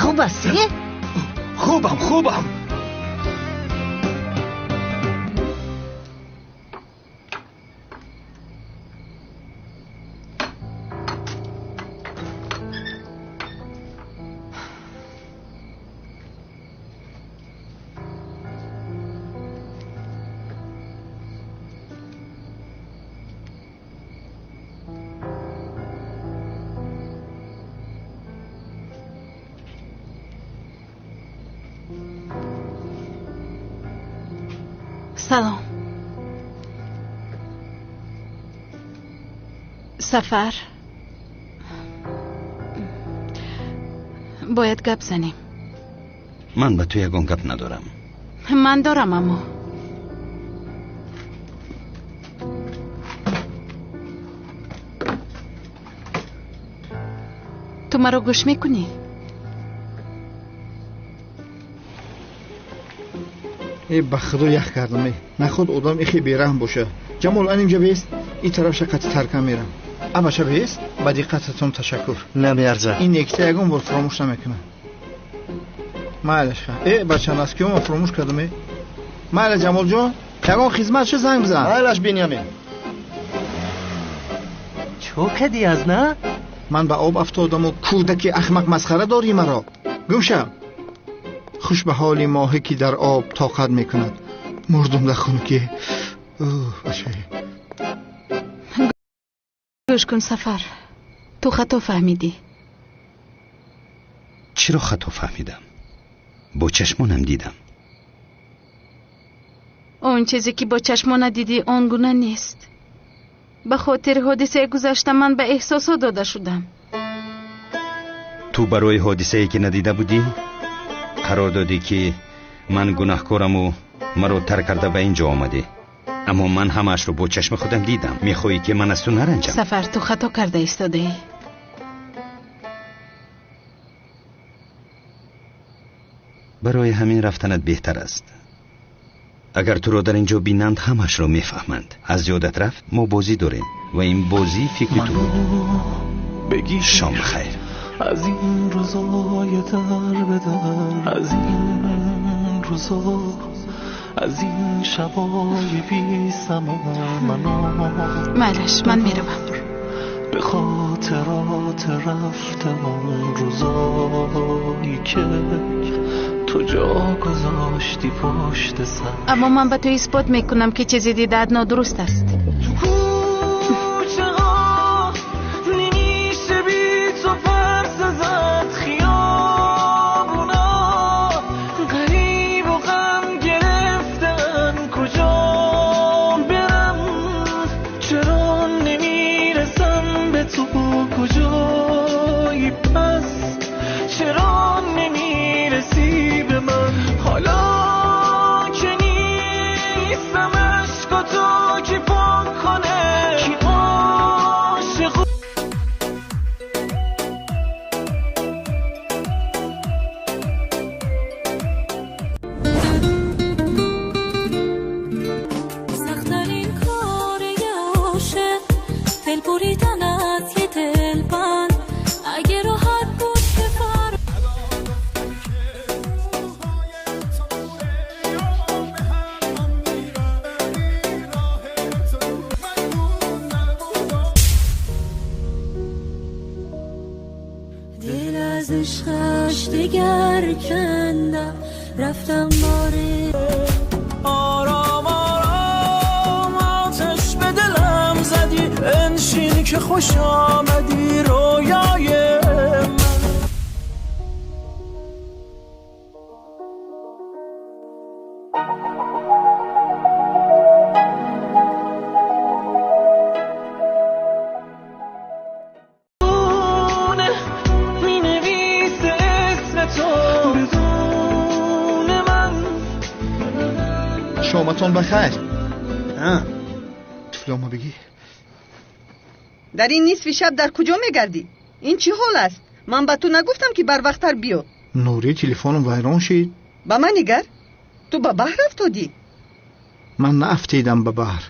[SPEAKER 8] Хуб аст, е?
[SPEAKER 5] Хубам, хубам.
[SPEAKER 9] Салом. Сафар. Бояд гап занем.
[SPEAKER 18] Ман ба ту ягон гап надорам.
[SPEAKER 9] Ман дорам, аммо. Ту маро гӯш мекунӣ?
[SPEAKER 12] Э, ба худо ях кардам, э. Наход одам ихе бераҳм боша. Ҷамол, анимҷа бест, ин тарафша қати таркам мерам. Абаша бест, ба диққататон ташаккур.
[SPEAKER 13] Намеарзад.
[SPEAKER 12] Ин екта ягон бор фуромӯш намекунам. Майлаш ха. Э, бача, наскиёма фуромӯш кардам, э. Майла, Ҷамолҷон, ягон хизмат шо занг бизан.
[SPEAKER 13] Майлаш, Бенямин.
[SPEAKER 4] Чо кардӣ аз на?
[SPEAKER 12] Ман ба об афтодаму кӯдаки ахмақ масхара дорӣ маро. Гум шав. Хуш ба ҳоли моҳе ки дар об тоқат мекунад. Мурдум дар хунукӣ. Бачае.
[SPEAKER 9] Гӯш кун, Сафар. Ту хато фаҳмидӣ.
[SPEAKER 18] Чиро хато фаҳмидам? Бо чашмонам дидам.
[SPEAKER 9] Он чизе ки бо чашмона дидӣ он гуна нест. Ба хотири ҳодисаи гузашта ман ба эҳсосот дода шудам.
[SPEAKER 18] Ту барои ҳодисае ки надида будӣ қарор додӣ ки ман гунаҳкораму маро тарк карда ба ин ҷо омадӣ. Аммо ман ҳамаашро бо чашми худам дидам. Мехоҳӣ ки ман аз ту наранҷам?
[SPEAKER 9] Сафар, ту хато карда истодаӣ.
[SPEAKER 18] Барои ҳамин рафтанат беҳтар аст. Агар туро дар ин ҷо бинанд, ҳамаашро мефаҳманд. Аз ёдат рафт, мо бозӣ дорем ва ин бозӣ фикри ту буд. Шом бахайр.
[SPEAKER 19] از این روزای در به در، از این روزا، از این شبای بی ثمر، منو
[SPEAKER 9] معلش، من میروم.
[SPEAKER 19] به خاطرات رفتم آن روزایی که تو جا گذاشتی پشت سر.
[SPEAKER 9] اما من به تو اثبات میکنم که چیزی دیدت نادرست است.
[SPEAKER 19] کوچه ها نمیشه بی تو پرس زد، خیابونا غریب و غم گرفتن، کجا برم چرا نمیرسم به تو، کجایی پس چرا نمیرسی به من، حالا که نیستم عشق تو کی پاک کنه، کی عاشق.
[SPEAKER 20] سخت‌ترین کار یه عاشق دل بریدن از یه دلبند، اگه راحت بود که فر دل از عشقش دگر کندم، رفتم باره
[SPEAKER 19] آرام آرام آتش به دلم زدی، انشین که خوش آمدی رویای من. مینویسه اسم تو بدون من.
[SPEAKER 12] شامتان بخیر. طفلامو بگی.
[SPEAKER 11] در این نصف شب در کجا میگردی؟ این چی حال است؟ من به تو نگفتم که بر وقت‌تر بیا.
[SPEAKER 12] نوری تلفنم ویران شد.
[SPEAKER 11] به من نگر، تو به بحر افتادی.
[SPEAKER 12] من نافتیدم به بحر،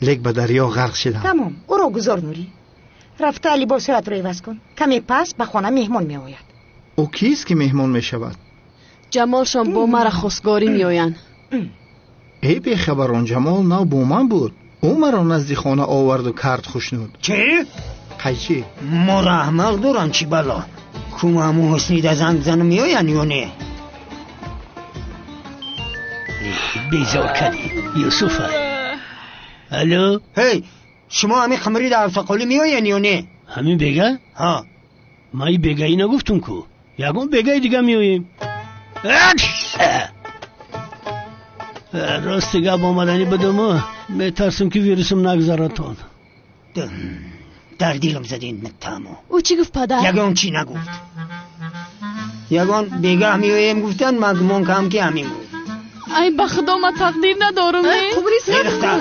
[SPEAKER 12] لیک به دریا غرق شدم.
[SPEAKER 17] تمام، او را گذار نوری. رفته لباسهایت را عوض کن. کمی پس به خانه مهمان می آید.
[SPEAKER 12] او کیست که مهمان می شود؟
[SPEAKER 7] جمالشان با مرا خواستگاری می آیند.
[SPEAKER 12] ای بیخبران، جمال نو با من بود. او مرا نزد خانه آورد و کرد خوشنود.
[SPEAKER 10] چه؟
[SPEAKER 12] قیچی؟
[SPEAKER 10] ما را احمق دارن چی بلا؟ کوم همو حسنی ده زنگ زنم میآین یا نه؟
[SPEAKER 14] بیزار کردی یوسف. الو.
[SPEAKER 10] هی، شما همین خمری در افسقالی میآین یا نه؟
[SPEAKER 14] همین بگه؟
[SPEAKER 10] ها.
[SPEAKER 14] ما این بگهی نگفتم کو، یکون بگه دیگه میآییم. راست گپ آمدنی بدم، میترسم که ویروسم نگذارتون.
[SPEAKER 10] در دلم زدین متامو.
[SPEAKER 7] او چی گفت پدر؟
[SPEAKER 10] یگان چی نگفت. یگان بگه میآیم گفتن، من گمان کم که همین بود.
[SPEAKER 7] ای به خدا من تقدیر ندارم.
[SPEAKER 11] قبری سر.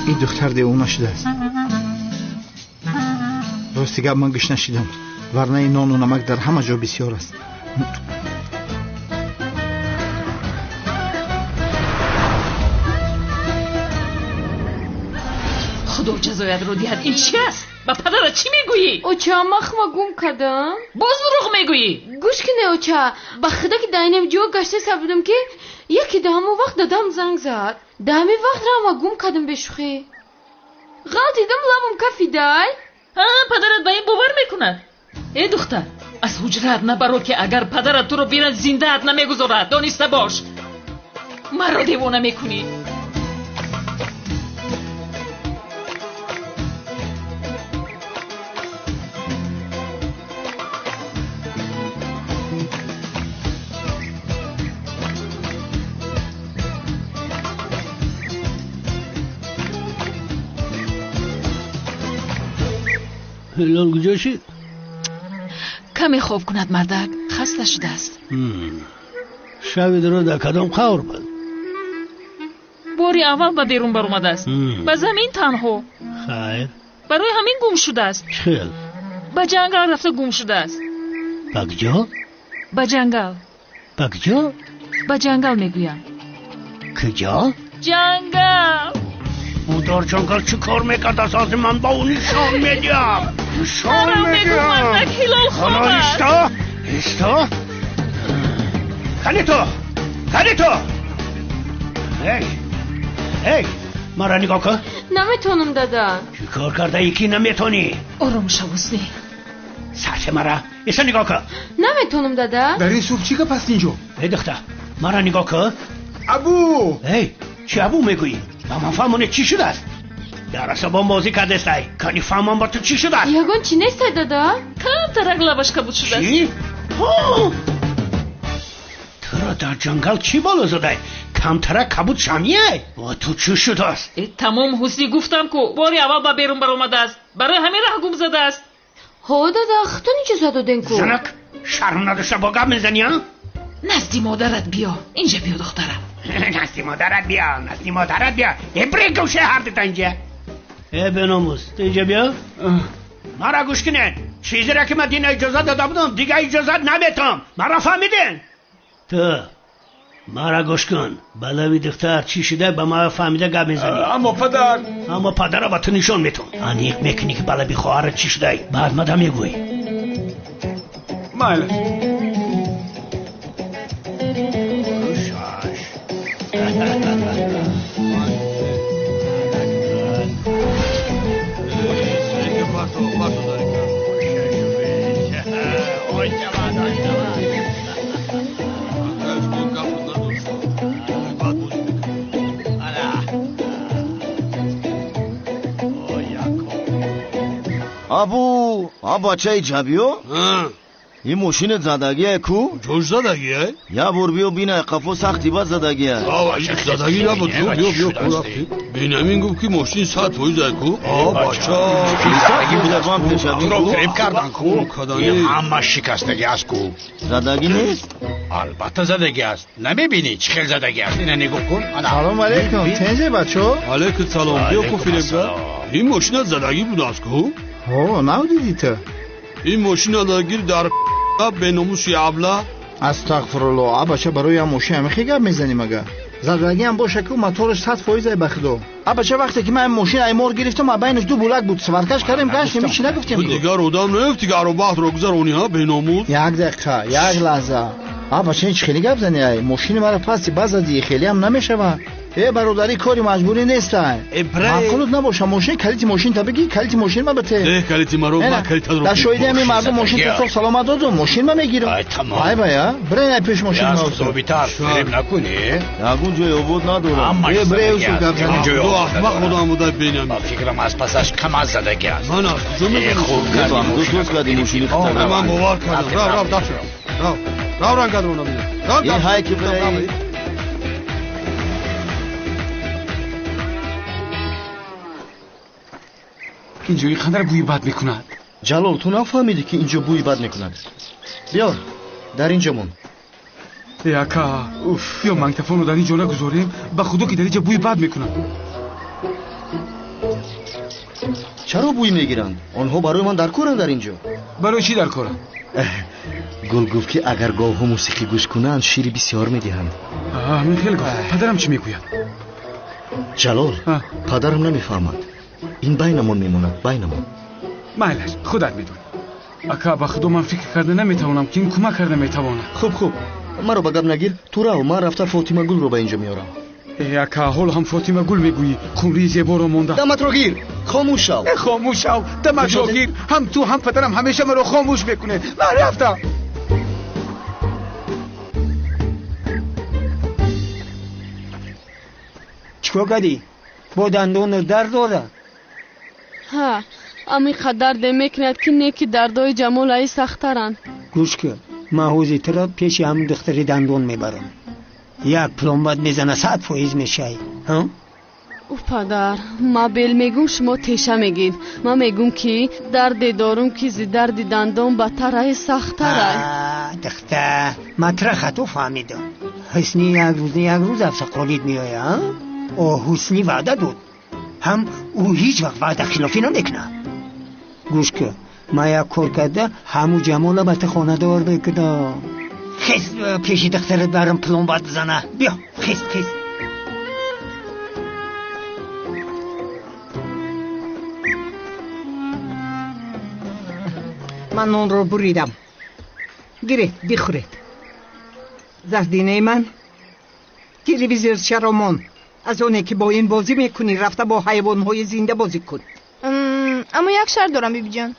[SPEAKER 12] این دختر دیوانه شده است. راست گپ من گوش نشیدم، ورنه این نان و نمک در همه جا بسیار است.
[SPEAKER 15] خدا جزایت رو دهد. این چی است؟ به پدرت چی میگویی؟
[SPEAKER 7] اوچا مخما گم کردم.
[SPEAKER 15] باز دروغ میگویی.
[SPEAKER 7] گوش کنه اوچا، به خدا که در اینم جو گشته بودم که یکی در همون وقت دادم زنگ زد. در همین وقت را ما گم کردم به شوخی. غلطیدم لبم کفی دای.
[SPEAKER 15] پدرت به این باور میکند؟ ای دختر، از حجرت نبرو که اگر پدرت تو رو بیند زنده‌ات نمیگذارد. دانسته باش مرا دیوانه میکنی.
[SPEAKER 1] Ҳилол куҷо шид?
[SPEAKER 15] Каме хоб кунад мардак, хаста шудааст.
[SPEAKER 1] Шаби дуро дар кадом қавр буд?
[SPEAKER 15] Бори аввал ба берун баромадааст. Ба замин танҳо.
[SPEAKER 1] Хайр.
[SPEAKER 15] Барои ҳамин гум шудааст.
[SPEAKER 1] Чӣ хел?
[SPEAKER 15] Ба ҷангал рафта гум шудааст.
[SPEAKER 1] Ба куҷо?
[SPEAKER 15] Ба ҷангал.
[SPEAKER 1] Ба куҷо?
[SPEAKER 15] Ба ҷангал мегӯям.
[SPEAKER 1] Куҷо?
[SPEAKER 15] Ҷангал.
[SPEAKER 1] Ӯ дар ҷангал чӣ кор мекард? Аз ҳозир ман ба ӯ нишон медиҳам. Нишон медиҳам.
[SPEAKER 15] Ҳилол хоб аст.
[SPEAKER 1] Исто, исто. Кани ту, кани ту. Эй, эй, маро нигоҳ кун.
[SPEAKER 7] Наметавонам, дада.
[SPEAKER 1] Чӣ кор кардаӣ ки наметавонӣ?
[SPEAKER 15] Ором шав, Ҳусни.
[SPEAKER 1] Сарсе мара, иса нигоҳ кун.
[SPEAKER 7] Наметавонам, дада.
[SPEAKER 21] Дар ин субҳ чӣ гап аст инҷо?
[SPEAKER 1] Эй духтар, маро нигоҳ кун.
[SPEAKER 21] Абу!
[SPEAKER 1] Эй, чӣ абу мегӯӣ? Ба ман фаҳмонед чӣ шудааст? Дар асабон бозӣ кардестай. Кани фаҳмон ба ту чӣ шудааст?
[SPEAKER 7] Ягон чӣ нестай, дада.
[SPEAKER 15] Камтарак лабаш кабуд шудааст.
[SPEAKER 1] Чӣ? Туро дар ҷангал чӣ бало задай? Камтарак кабуд шамияй? Ба ту чӣ шудааст?
[SPEAKER 15] Тамом, Ҳусни, гуфтам ку бори аввал ба берун баромадааст. Барои ҳамин раҳ гум задааст.
[SPEAKER 7] Ҳо, дада, худтон иҷоза доден ку.
[SPEAKER 1] Занак, шарм надошта бо гап мезанӣ, а?
[SPEAKER 15] Назди модарат биё. Инҷа биё, духтарам.
[SPEAKER 1] Назди модарат биё, назди модарат биё. Э, бирен гӯшаи ҳардута инҷа. Э, беномус, ту инҷа биё. Маро гӯш кунед. Чизеро ки ман дина иҷозат дода будам, дига иҷозат наметам. Маро фаҳмиден? Ту маро гӯш кун. Ба лави духтар чӣ шуда ба ман фаҳмида гап мезанӣ.
[SPEAKER 21] Аммо падар.
[SPEAKER 1] Аммо падара ба ту нишон метам. Аниқ мекунӣ ки ба лаби хоҳарат чӣ шудай. Баъд мада мегӯӣ.
[SPEAKER 21] Майли.
[SPEAKER 3] Абу, а бачаи ҷабиё? Ин мошинат задагие ку?
[SPEAKER 1] Ҷош задагие?
[SPEAKER 3] Я бор биё бинай, қафо сахти бад задагие.
[SPEAKER 1] Задагӣ набуд, биё, биё, ку рафти. Бенамин гуфт ки мошин 100% ай ку. А бача,
[SPEAKER 3] Туро
[SPEAKER 22] фиреб кардан ку. Ҳама шикастагӣ аст ку.
[SPEAKER 3] Задагӣ нест?
[SPEAKER 22] Албатта задагӣ аст. Намебинӣ чӣ хел задагӣ аст? Ина нигоҳ кун.
[SPEAKER 12] Салом алейкум, тенҷе бачо?
[SPEAKER 1] Алейкум салом. Биё ку фиребгар. Ин мошина задагӣ будааст ку?
[SPEAKER 12] Ҳо, нав дидӣ ту?
[SPEAKER 1] Ин мошина дагир дар беномуси абла.
[SPEAKER 12] Астағфирулло, а бача, барои ям мошин ҳамихе гап мезанӣ мага? Задагиам боша ку мотораш 100% ай ба худо. А бача, вақте ки ман мошин аймор гирифтам, а байнаш ду булак буд, сваркаш кардем, гаштем, ҳеч нагуфтем.
[SPEAKER 1] Ту дигар одам наёфтӣ ки аробаҳтро гузаронӣ, ҳа, беномус?
[SPEAKER 12] Як дақиқа, як лаҳза. А бача, ин чӣ хеле гап занӣ ай? Мошини маро пасти базадӣ, хелеам намешава. Э, бародарӣ кори маҷбурӣ нестай. Маъқулут набоша, мошин калити мошин та бигӣ, калити мошин ма бите.
[SPEAKER 1] Э, калити маро, ма калитатро.
[SPEAKER 12] Дар шоҳиди ҳамин мардум мошин та соф саломат додум, мошин ма мегирам.
[SPEAKER 22] Ай, тамом.
[SPEAKER 12] Ай бая, бирен ай пеш мошин ма.
[SPEAKER 22] Аз худобитар, фиреб накунӣ.
[SPEAKER 3] Ягон ҷои обод надорам.
[SPEAKER 12] Э, бире Юсуф гап занӣ.
[SPEAKER 1] Ду аҳмақ одам буда Бенамин.
[SPEAKER 22] Ба фикрам аз пасаш кам аз задагӣ аст.
[SPEAKER 1] Ман аз куҷо медонам?
[SPEAKER 22] Хуб кардӣ
[SPEAKER 3] мошин кардӣ мошини хатар.
[SPEAKER 1] Ман бовар кардам. Рав, рав, даф шав. Рав, рав рангадро набинам. Рав,
[SPEAKER 3] Е, ҳай ки бирей.
[SPEAKER 21] Инҷо ин қадар бӯи бад мекунад.
[SPEAKER 13] Ҷалол, ту нафаҳмидӣ ки инҷо бӯи бад мекунад? Биё, дар инҷо мон.
[SPEAKER 21] Э, ака, биё магнитофонро дар ин ҷо нагузорем, ба худо ки дар инҷо бӯи бад мекунад.
[SPEAKER 13] Чаро бӯй мегиранд? Онҳо барои ман дар коранд дар инҷо.
[SPEAKER 21] Барои чӣ дар коранд?
[SPEAKER 13] Гул гуфт ки агар говҳо мусиқӣ гӯш кунанд, шири бисёр медиҳанд.
[SPEAKER 21] Ҳамин хел гуфт. Падарам чӣ мегӯяд?
[SPEAKER 13] Ҷалол, падарам намефаҳмад. Ин байнамон мемонад, байнамон.
[SPEAKER 21] Майлаш, худат медонӣ. Ака, ба худо ман фикр карда наметавонам ки ин кӯмак карда метавонад.
[SPEAKER 13] Хуб, хуб, маро ба гап нагир, ту рав, ман рафта Фотимагулро ба инҷо меорам.
[SPEAKER 21] Э, ака, ҳоло ҳам Фотимагул мегӯӣ, қумрии зеборо монда.
[SPEAKER 13] Даматро гир, хомӯш шав.
[SPEAKER 21] Э, хомӯш шав, даматро гир. Ҳам ту, ҳам падарам ҳамеша маро хомӯш мекунед. Ман рафтам.
[SPEAKER 10] Чикор кардӣ? Бо дандонат дард дорад?
[SPEAKER 7] Ҳа, ами қадар дарде мекунад ки неки дардҳои Ҷамол аи сахттаранд.
[SPEAKER 10] Гӯш кун, ман ҳози туро пеши ҳамин духтари дандон мебарам. Як пломбат мезана, 100% мешавӣ.
[SPEAKER 7] Ӯ падар, ман бел мегум, шумо теша мегин. Ман мегум ки дарде дорум ки зи дарди дандон бадтарай, сахттарай.
[SPEAKER 10] Духтар, ман тура хато фаҳмидам. Ҳусни як рӯз не як рӯз афсақолид меояд, а? О Ҳусни ваъда дод. Ҳам ӯ ҳеҷ вақт ваъдахилофӣ намекунад. Гӯш кун, ман як кор карда ҳаму Ҷамола ба ту хонадор мекунам. Хез пеши духтарат барам пломбат бизана. Биё, хез, хез.
[SPEAKER 8] Ман нонро буридам. Гиред, бихӯред. Зардинаи ман, телевизор чаро мон? Аз оне ки бо ин бозӣ мекунӣ, рафта бо ҳайвонҳои зинда бозӣ кун.
[SPEAKER 2] Аммо як шарт дорам, бибиҷон.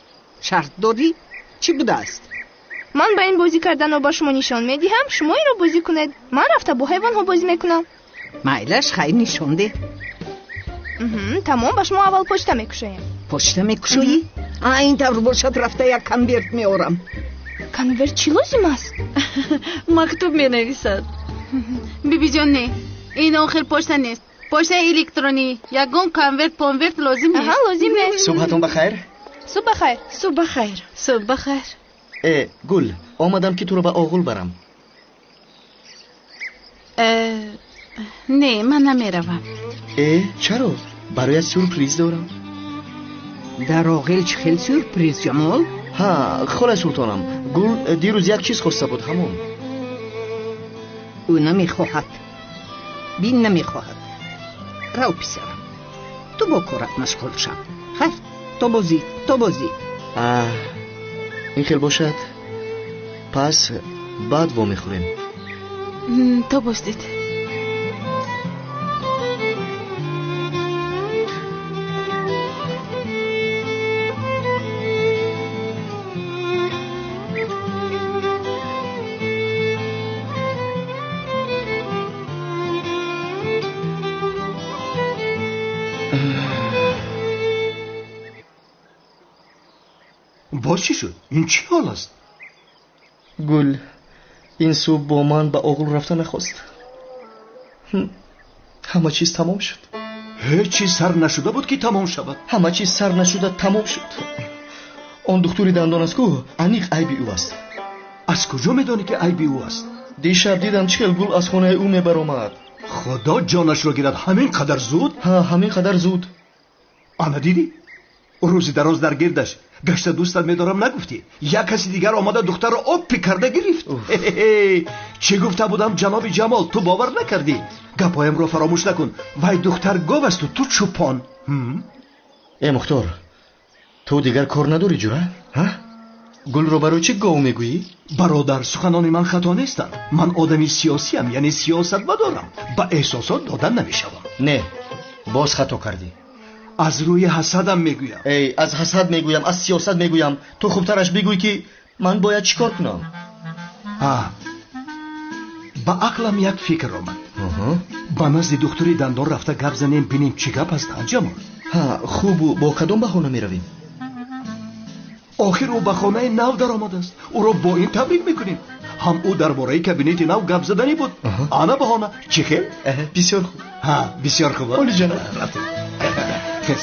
[SPEAKER 8] Шарт дорӣ? Чӣ будааст?
[SPEAKER 2] Ман ба ин бозӣ карданро ба шумо нишон медиҳам, шумо инро бозӣ кунед. Ман рафта бо ҳайвонҳо бозӣ мекунам.
[SPEAKER 8] Майлаш, хайр, нишон деҳ.
[SPEAKER 2] Тамом, ба шумо аввал почта мекушоем.
[SPEAKER 8] Почта мекушоӣ? Ин тавр бошад, рафта як конверт меорам.
[SPEAKER 2] Конверт чӣ лозим аст?
[SPEAKER 6] Мактуб менависад.
[SPEAKER 9] Бибиҷон, не, ин охир почта нест, почтаи электронӣ. Ягон конверт понверт лозим нест.
[SPEAKER 2] Аҳа, лозим нест.
[SPEAKER 13] Субҳатон бахайр.
[SPEAKER 2] Субҳ бахайр.
[SPEAKER 6] Субҳ бахайр.
[SPEAKER 7] Субҳ бахайр.
[SPEAKER 13] Э, Гул, омадам ки туро ба оғул барам.
[SPEAKER 9] Не, ман намеравам.
[SPEAKER 13] Э, чаро? Бароят сюрприз дорам.
[SPEAKER 8] Дар оғил чӣ хел сюрприз, Ҷамол?
[SPEAKER 13] Ҳа, холаи Султонам, Гул дирӯз як чиз хоста буд, ҳамон.
[SPEAKER 8] Ӯ намехоҳад. Бин, намехоҳад. Рав, писарам, ту бо корат машғул шав. Хайр, то бозӣ, то бозӣ.
[SPEAKER 13] Ин хел бошад, пас баъд вомехӯрем.
[SPEAKER 9] То боздид.
[SPEAKER 5] Боз чӣ шуд? Ин чӣ ҳол аст?
[SPEAKER 13] Гул ин субҳ бо ман ба оғул рафта нахост. Ҳама чиз тамом шуд.
[SPEAKER 5] Ҳеҷ чиз сар нашуда буд ки тамом шавад.
[SPEAKER 13] Ҳама чиз сар нашуда тамом шуд. Он духтури дандон аст ку, аниқ айби ӯ аст.
[SPEAKER 5] Аз куҷо медонӣ ки айби ӯ аст?
[SPEAKER 13] Дишаб дидам чӣ хел Гул аз хонаи ӯ мебаромад.
[SPEAKER 5] Худо ҷонашро гирад, ҳамин қадар зуд?
[SPEAKER 13] Ҳа, ҳамин қадар зуд.
[SPEAKER 5] Ана дидӣ? Рӯзи дароз дар гирдаш гашта дӯстат медорам нагуфтӣ. Як каси дигар омада духтарро оппи карда гирифт. Чӣ гуфта будам, ҷаноби Ҷамол, ту бовар накардӣ. Гапҳоямро фаромӯш накун. Вай духтар гов асту ту чӯпон.
[SPEAKER 13] Э, Мухтор, ту дигар кор надорӣ, ҷура? Ҳа? Гулро барои чӣ гов мегӯӣ?
[SPEAKER 5] Бародар, суханони ман хато нестанд. Ман одами сиёсиам, яъне сиёсатмадорам. Ба эҳсосот дода намешавам.
[SPEAKER 13] Не, боз хато кардӣ.
[SPEAKER 5] Аз рӯи ҳасадам мегӯям.
[SPEAKER 13] Эй, аз ҳасад мегӯям, аз сиёсат мегӯям. Ту хубтараш бигӯй ки ман бояд чӣ кор кунам.
[SPEAKER 5] Ба ақлам як фикр омад. Ба назди духтури дандон рафта гап занем, бинем чӣ гап аст, Ҷамол.
[SPEAKER 13] Ҳа, хубу бо кадом баҳона меравем?
[SPEAKER 5] Охир ӯ ба хонаи нав даромадааст. Ӯро бо ин табрик мекунем. Ҳам ӯ дар бораи кабинети нав гап заданӣ буд. Ана баҳона. Чӣ хел?
[SPEAKER 13] Бисёр хуб.
[SPEAKER 5] Ҳа, бисёр хуб.
[SPEAKER 13] Олиҷаноб.
[SPEAKER 5] Рафтем. Хез.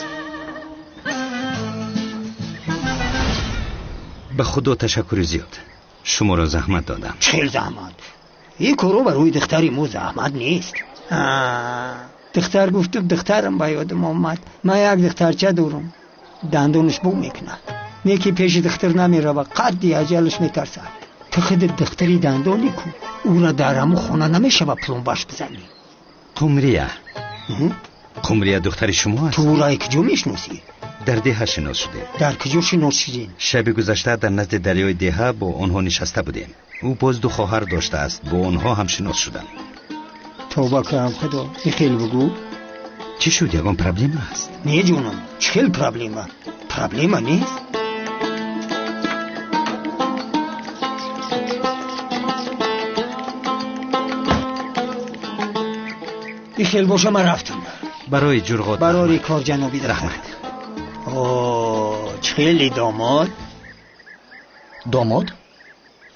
[SPEAKER 18] Ба худо ташаккури зиёд. Шуморо заҳмат додам.
[SPEAKER 10] Чӣ хел заҳмат? Ин коро барои духтари мо заҳмат нест. Духтар гуфтум, духтарам ба ёдам омад. Ман як духтарча дорам. Дандонаш бу мекунад. Не ки пеши духтар намерава, қадди аҷалаш метарсад. Ту худат духтари дандонӣ ку, ӯра дар ҳамун хона намешава пломбаш бизанӣ.
[SPEAKER 18] Қумрия. Қумрия духтари шумо аст?
[SPEAKER 10] Ту ӯра куҷо мешиносӣ?
[SPEAKER 18] Дар деҳа шинос шудем.
[SPEAKER 10] Дар куҷо шинос шудем?
[SPEAKER 18] Шаби гузашта дар назди дарёи деҳа бо онҳо нишаста будем. Ӯ боз ду хоҳар доштааст, бо онҳо ҳам шинос шудам.
[SPEAKER 10] Тавба кунам худо, ин хел бигӯ.
[SPEAKER 18] Чӣ шуд, ягон проблема аст?
[SPEAKER 10] Не ҷонам, чӣ хел проблема? Проблема нест. Ин хел боша, ман рафтам.
[SPEAKER 18] Барои ҷурғот.
[SPEAKER 10] Барори кор, ҷаноби
[SPEAKER 18] раҳмат.
[SPEAKER 10] О, чӣ хели домод?
[SPEAKER 13] Домод?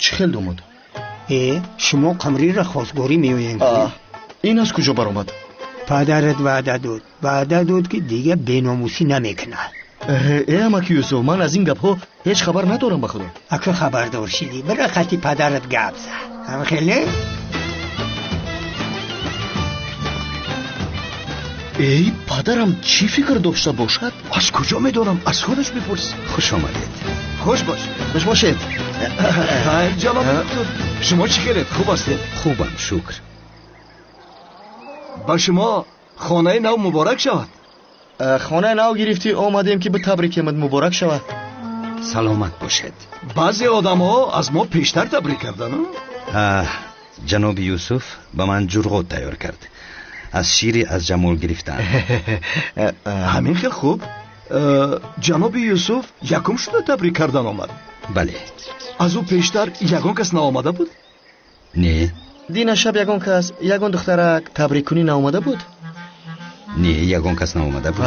[SPEAKER 13] Чӣ хел домод?
[SPEAKER 10] Э, шумо Қамриро хостгорӣ меоем.
[SPEAKER 13] Ин аз куҷо баромад?
[SPEAKER 10] Падарат ваъда дод, ваъда дод, ки дигар беномусӣ намекунад.
[SPEAKER 13] Э, амаки Юсуф, ман аз ин гапҳо ҳеҷ хабар надорам, ба худо.
[SPEAKER 10] Ака, хабардор шидӣ, бира хати падарат гап зад. Ҳамхеле?
[SPEAKER 13] Эй, падарам чӣ фикр дошта бошад?
[SPEAKER 5] Аз куҷо медонам, аз худаш бипурс.
[SPEAKER 18] Хуш омадед.
[SPEAKER 5] Хуш бош.
[SPEAKER 13] Хуш бошед.
[SPEAKER 5] Хайр, ҷаноби доктор, шумо чӣ хелед, хуб ҳастед?
[SPEAKER 18] Хубам, шукр.
[SPEAKER 5] Ба шумо хонаи нав муборак шавад.
[SPEAKER 13] Хонаи нав гирифтӣ, омадем ки битабрикемад, муборак шавад.
[SPEAKER 18] Саломат бошед.
[SPEAKER 5] Баъзе одамҳо аз мо пештар табрик карданд.
[SPEAKER 18] Ҷаноби Юсуф ба ман ҷурғот тайёр кард, аз шири аз Ҷамол гирифтаам.
[SPEAKER 5] Ҳамин хел хуб. Ҷаноби Юсуф якум шуда табрик кардан омад?
[SPEAKER 18] Бале.
[SPEAKER 5] Аз ӯ пештар ягон кас наомада буд?
[SPEAKER 18] Не.
[SPEAKER 13] Дина шаб ягон кас, ягон духтарак табриккунӣ наомада буд?
[SPEAKER 18] Не, ягон кас наомада буд.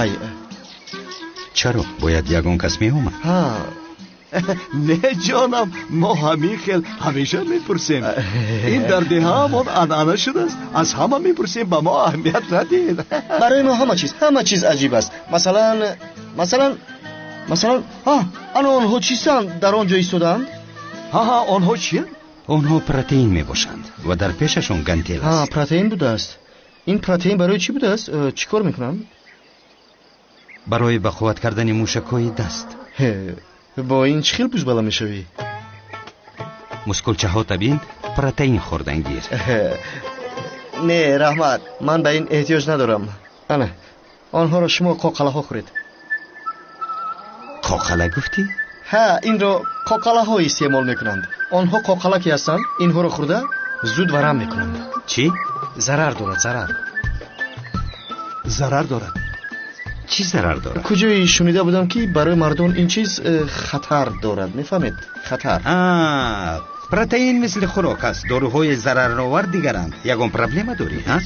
[SPEAKER 18] Чаро бояд ягон кас меомад?
[SPEAKER 5] Не, ҷонам, мо ҳамин хел ҳамеша мепурсем. Ин дар деҳаамон анъана шудааст, аз ҳама мепурсем, ба мо аҳамият надиҳед.
[SPEAKER 13] Барои мо ҳама чиз, ҳама чиз аҷиб аст. Масалан, масалан, масалан, ана онҳо чистанд, дар он ҷо истодаанд?
[SPEAKER 5] Ҳа, онҳо чиянд?
[SPEAKER 18] Онҳо протеин мебошанд ва дар пешашон гантел аст.
[SPEAKER 13] Протеин будааст. Ин протеин барои чӣ будааст? Чӣ кор мекунанд?
[SPEAKER 18] Барои ба қувват кардани мушакҳои даст.
[SPEAKER 13] Бо ин чӣ хел бузбала мешавӣ?
[SPEAKER 18] Мускулчаҳота бин, протеин хӯрдан гир.
[SPEAKER 13] Не, раҳмат, ман ба ин эҳтиёҷ надорам. Ана онҳоро шумо қоқалаҳо хӯред.
[SPEAKER 18] Қоқала гуфтӣ?
[SPEAKER 13] Ҳа, инро қоқалаҳо истеъмол мекунанд. Онҳо қоқала ки ҳастанд, инҳоро хӯрда зуд варам мекунанд.
[SPEAKER 18] Чӣ?
[SPEAKER 13] Зарар дорад, зарар.
[SPEAKER 5] Зарар дорад.
[SPEAKER 18] Чӣ зарар дорад?
[SPEAKER 13] Куҷое шунида будам, ки барои мардон ин чиз хатар дорад, мефаҳмед? Хатар.
[SPEAKER 18] Протеин мисли хӯрок аст, доруҳои зараровар дигаранд. Ягон проблема дорӣ, ҳа?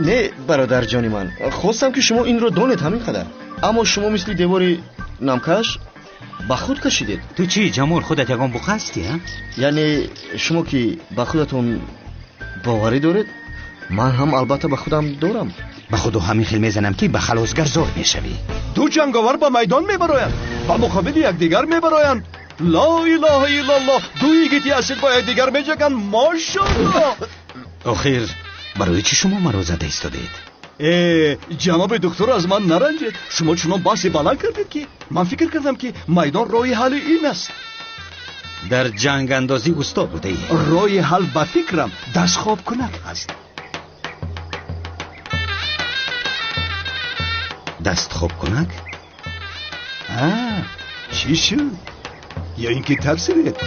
[SPEAKER 13] Не, бародарҷони ман, хостам, ки шумо инро донед, ҳамин қадар. Аммо шумо мисли девори намкаш ба худ кашидед.
[SPEAKER 18] Ту чӣ, Ҷамол, худат ягон буқа ҳастӣ, ҳа?
[SPEAKER 13] Яъне шумо ки ба худатон боварӣ доред, ман ҳам албатта ба худам дорам.
[SPEAKER 18] Ба худо ҳамин хел мезанам, ки ба халосгар зор мешавӣ.
[SPEAKER 5] Ду ҷанговар ба майдон мебароянд, ба муқобили якдигар мебароянд. Ло илоҳа иллаллоҳ, ду йигити асил бо якдигар меҷанганд. Мошаллоҳ.
[SPEAKER 18] Охир барои чӣ шумо маро зада истодаед?
[SPEAKER 5] Э, ҷаноби духтур, аз ман наранҷед. Шумо чунон баҳси баланд кардед, ки ман фикр кардам, ки майдон роҳи ҳалли ин аст.
[SPEAKER 18] Дар ҷангандозӣ усто будаӣ.
[SPEAKER 5] Роҳи ҳал ба фикрам дастхобкунак аст.
[SPEAKER 18] Дастхобкунак?
[SPEAKER 5] Чӣ шуд? Ё ин ки тарсидед?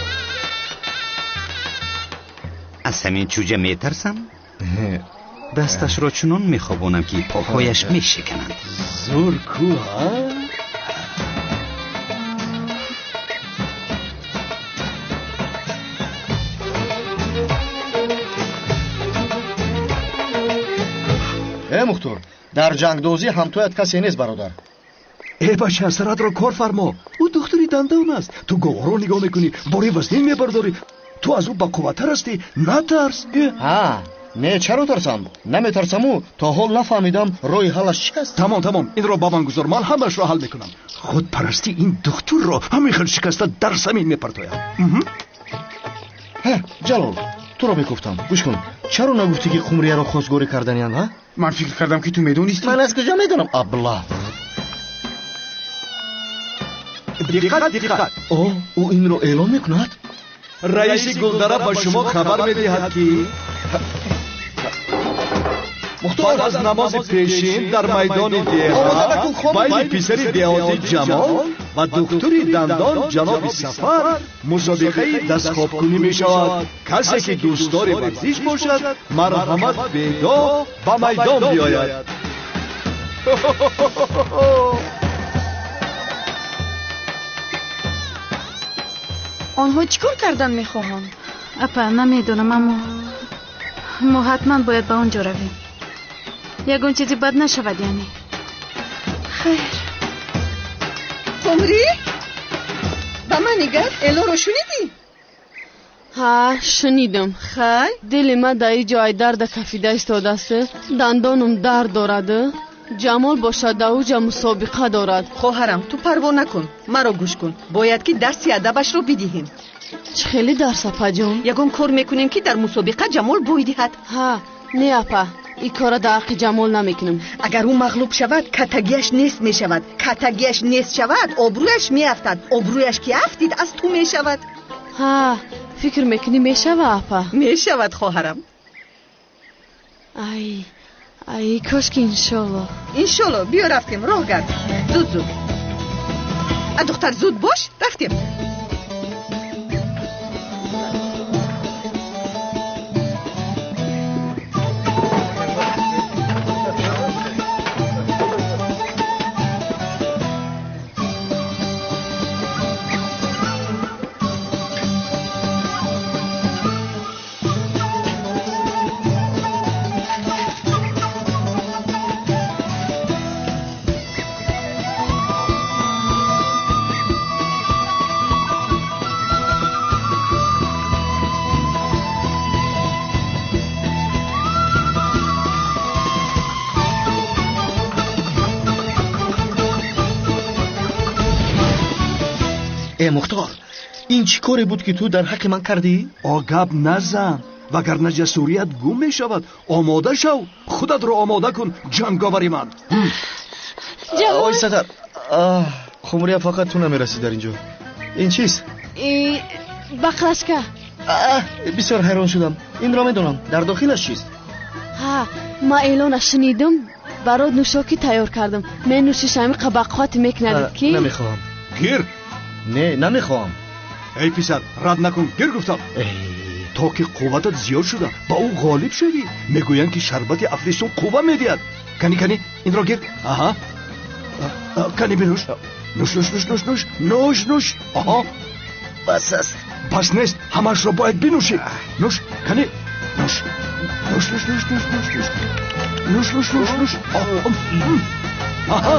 [SPEAKER 18] Аз ҳамин чӯҷа метарсам? Дасташро чунон мехобонам, ки поҳояш мешикананд.
[SPEAKER 5] Зур ку, ҳа?
[SPEAKER 13] Э, Мухтор, дар ҷангдозӣ ҳамтоят касе нест, бародар.
[SPEAKER 5] Э, бача, саратро кор фармо. Ӯ духтури дандон аст. Ту говҳоро нигоҳ мекунӣ, бори вазнин мебардорӣ. Ту аз ӯ бақувваттар ҳастӣ, натарс.
[SPEAKER 13] Ҳа, не, чаро тарсам? Наметарсаму то ҳол нафаҳмидам, роҳи ҳаллаш чи аст.
[SPEAKER 5] Тамом, тамом, инро ба ман гузор, ман ҳамаашро ҳал мекунам. Худпарастӣ ин духтурро ҳамин хел шикаста дар замин мепартояд.
[SPEAKER 13] Ҳе, Ҷалол, туро мегуфтам, гӯш кун, чаро нагуфтӣ, ки Қумрияро хостгорӣ карданиянд, ҳа?
[SPEAKER 21] Ман фикр кардам, ки ту медонистӣ.
[SPEAKER 13] Ман аз куҷо медонам, абла?
[SPEAKER 5] Диққат, диққат!
[SPEAKER 13] О, ӯ инро эълон мекунад.
[SPEAKER 5] Раиси Гулдара ба шумо хабар медиҳад, ки баъд аз намози пешин дар майдони деҳа байни писари деҳоти Ҷамол ва духтури дандон ҷаноби Сафар мусобиқаи дастхобкунӣ мешавад. Касе ки дӯстдори варзиш бошад, марҳамат, бедоҳ ба майдон биёяд.
[SPEAKER 6] Онҳо чӣ кор кардан мехоҳанд?
[SPEAKER 9] Апа, намедонам, аммо мо ҳатман бояд ба он ҷо равем. Ягон чизи бад нашавад, яъне. Хайр.
[SPEAKER 11] Қумрӣ, ба ман нигар, эълонро шунидӣ?
[SPEAKER 7] Ҳа, шунидам.
[SPEAKER 11] Хай?
[SPEAKER 7] Дили ма дар ин ҷой дарда кафида истодааст. Дандонам дард дорад. Ҷамол бошад дар уҷа мусобиқа дорад.
[SPEAKER 11] Хоҳарам, ту парво накун, маро гӯш кун. Бояд ки дарси адабашро бидиҳем.
[SPEAKER 7] Чӣ хеле дарс, апаҷон?
[SPEAKER 11] Ягон кор мекунем, ки дар мусобиқа Ҷамол бой диҳад.
[SPEAKER 7] Ҳа, не апа, ин кора дар ҳаққи Ҷамол намекунам.
[SPEAKER 11] Агар ӯ мағлуб шавад, катагиаш нест мешавад. Катагиаш нест шавад, обрӯяш меафтад. Обрӯяш ки афтид, аз ту мешавад.
[SPEAKER 7] Ҳа, фикр мекунӣ мешава, апа?
[SPEAKER 11] Мешавад, хоҳарам.
[SPEAKER 7] Ай, ай, кошки иншолло.
[SPEAKER 11] Иншолло, биё рафтем, роҳ гард. Зуд зуд. А духтар, зуд бош, рафтем.
[SPEAKER 13] Э Мухтор, ин чӣ коре буд, ки ту дар ҳаққи ман кардӣ?
[SPEAKER 5] О, гап назан, вагарна ҷасурият гум мешавад. Омода шав, худатро омода кун, ҷанговари ман.
[SPEAKER 13] Ой сатар, хумрия, фақат ту намерасӣ дар ин ҷо. Ин чист?
[SPEAKER 7] Баклашка.
[SPEAKER 13] Бисёр ҳайрон шудам. Инро медонам. Дар дохилаш чист?
[SPEAKER 7] Ҳа, ман эълона шунидам, барот нӯшокӣ тайёр кардам. Менӯшиш, ҳами қабаққоти мекунадид ки.
[SPEAKER 13] Намехоҳам.
[SPEAKER 5] Гир.
[SPEAKER 13] Не, намехоҳам.
[SPEAKER 5] Эй писар, рад накун, гир гуфтам. То ки қувватат зиёд шуда ба ӯ ғолиб шавӣ. Мегӯянд, ки шарбати афлисун қувва медиҳад. Кани, кани, инро гир. Аҳа, кани бинӯш. Нӯш, нӯш, нӯш, нӯш, нӯш, нӯш, нӯш. Аҳа,
[SPEAKER 13] бас аст.
[SPEAKER 5] Бас нест, ҳамаашро бояд бинӯшӣ. Нӯш, кани, нӯш, нӯш, нӯш, нӯш, нӯш, нӯш, нӯш, нӯш, нӯш, нӯш. Аҳа.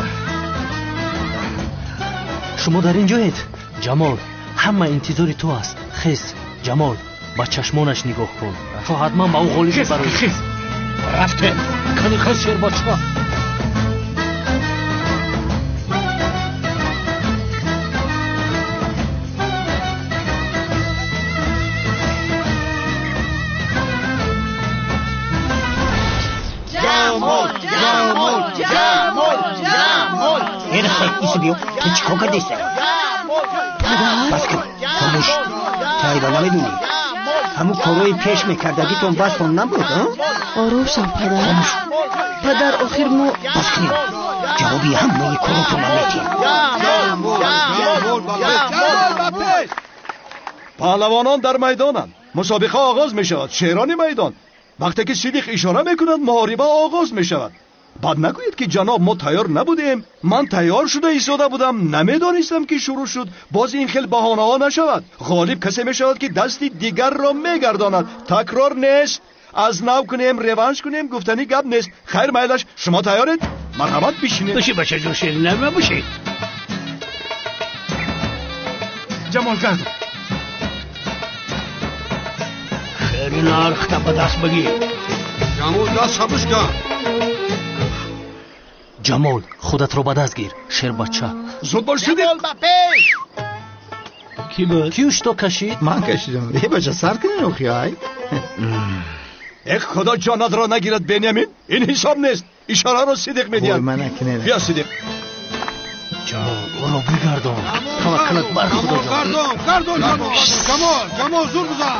[SPEAKER 14] Шумо дар ин ҷоед? Ҷамол, ҳама интизори ту аст. Хез, Ҷамол, ба чашмонаш нигоҳ кун. Ту ҳатман ба ӯ ғолиб мебароӣ.
[SPEAKER 22] Хез, рафтем.
[SPEAKER 14] Кани хез, шербача.
[SPEAKER 3] Ҷамол, Ҷамол, Ҷамол, Ҷамол.
[SPEAKER 10] Исо биё, ту чӣ кор кардеста? Бас кун, хомӯш. Ту айба намедонӣ. Ҳамун корҳои пеш мекардагитон бастон набуд, а?
[SPEAKER 7] Ором шав, падар.
[SPEAKER 10] Хомӯш.
[SPEAKER 7] Падар, охир мо.
[SPEAKER 10] Бас кунем. Ҷавоби ҳамаи коротонро метиҳем.
[SPEAKER 5] Паҳлавонон дар майдонанд. Мусобиқа оғоз мешавад. Шерони майдон. Вақте ки Сидиқ ишора мекунад, муҳориба оғоз мешавад. Баъд нагӯед, ки ҷаноб, мо тайёр набудем. Ман тайёр шуда истода будам, намедонистам, ки шурӯъ шуд. Боз ин хел баҳонаҳо нашавад. Ғолиб касе мешавад, ки дасти дигарро мегардонад. Такрор нест. Аз нав кунем, реванш кунем, гуфтани гап нест. Хайр, майлаш, шумо тайёред? Марҳамат, бишинед.
[SPEAKER 22] Биши, бачаҷон, ширинарма биши.
[SPEAKER 21] Ҷамол, гардон.
[SPEAKER 22] Ширинар, хата ба даст бигир.
[SPEAKER 1] Ҷамол, даст шабиш кан.
[SPEAKER 14] Ҷамол, худатро ба даст гир, шербача.
[SPEAKER 5] Зуд бош, Сидиқ.
[SPEAKER 3] Ба пеш.
[SPEAKER 14] Ки буд? Ки ушто кашид?
[SPEAKER 12] Ман кашидам. Э бача, сар кунед охи, ай.
[SPEAKER 5] Эх, худо ҷонатро нагирад, Бенямин. Ин ҳисоб нест. Ишораро Сидиқ медиҳад.
[SPEAKER 12] Вой, ман накунед.
[SPEAKER 5] Биё, Сидиқ.
[SPEAKER 14] Ҷамол, ӯро бигардон. Таваккалат бар Худо ҷон.
[SPEAKER 1] Гардон, гардон, Ҷамол. Ҷамол, Ҷамол, зур бизан.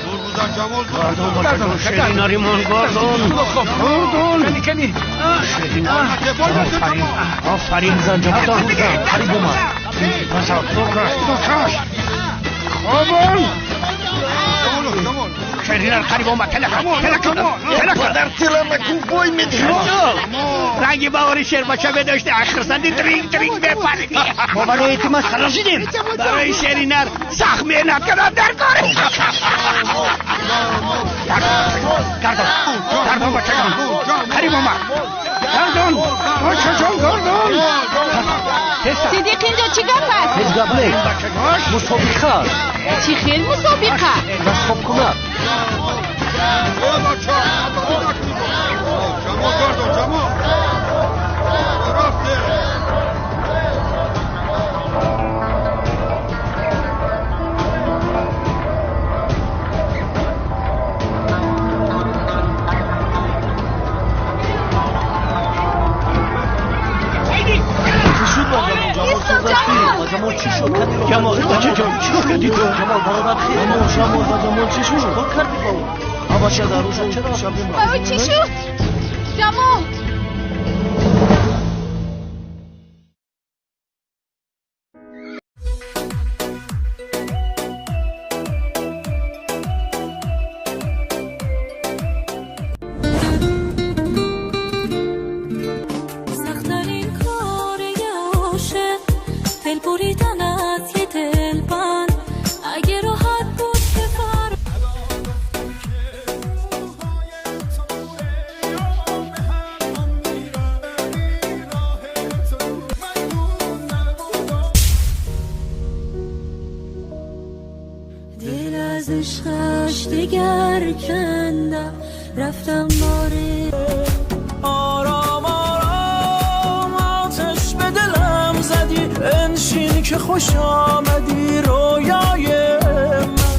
[SPEAKER 1] Зур бизан, Ҷамол, зур
[SPEAKER 22] Гардон,
[SPEAKER 1] бизан.
[SPEAKER 22] бачаҷон, ширинаримон, гардон. Гардон.
[SPEAKER 21] Кани, кани.
[SPEAKER 22] Ширинар. Офарин, офарин, зан ҷамол, бизан. Қариб омад. Бизан, зур каш. Хобон.
[SPEAKER 1] Ҷамол,
[SPEAKER 22] Ширинар қариб омад. Тела кун, тела кун, тела кун.
[SPEAKER 3] Падар, тела накун, бой медиҳад.
[SPEAKER 22] Ранги баҳори шербача медошти, ахирсанди тринг тринг мепарид.
[SPEAKER 10] Мо барои ту масхара шудем.
[SPEAKER 22] Барои шеринар сахт меҳнат кардам дар кор. Гардон, гардон, бачагон, қариб омад. Гардон, бачаҷон, гардон.
[SPEAKER 9] Сидиқ, инҷо чӣ гап аст?
[SPEAKER 14] Ҳеҷ гап нест. Мусобиқа.
[SPEAKER 9] Чӣ хел мусобиқа?
[SPEAKER 14] Расхобкунак. Ҷамол, чӣ шуд?
[SPEAKER 13] Ҷамол, бачаҷон, чӣ кор кардӣ ту?
[SPEAKER 14] Ҷамол, бародар, хел.
[SPEAKER 13] Ҷамол, Ҷамол, ба Ҷамол чӣ шуд?
[SPEAKER 14] Кор кардӣ бо ӯ?
[SPEAKER 13] Ҳамаша дар рӯзу шаби
[SPEAKER 9] Ба ӯ чӣ шуд? Ҷамол!
[SPEAKER 20] سخت‌ترین کار یه عاشق دل بریدن از یه دلبند. اگه راحت بود که فر دل از عشقش دگر کندم، رفتم باره.
[SPEAKER 19] آرام آرام آتش به دلم زدی، انشین که خوش آمدی رویای من.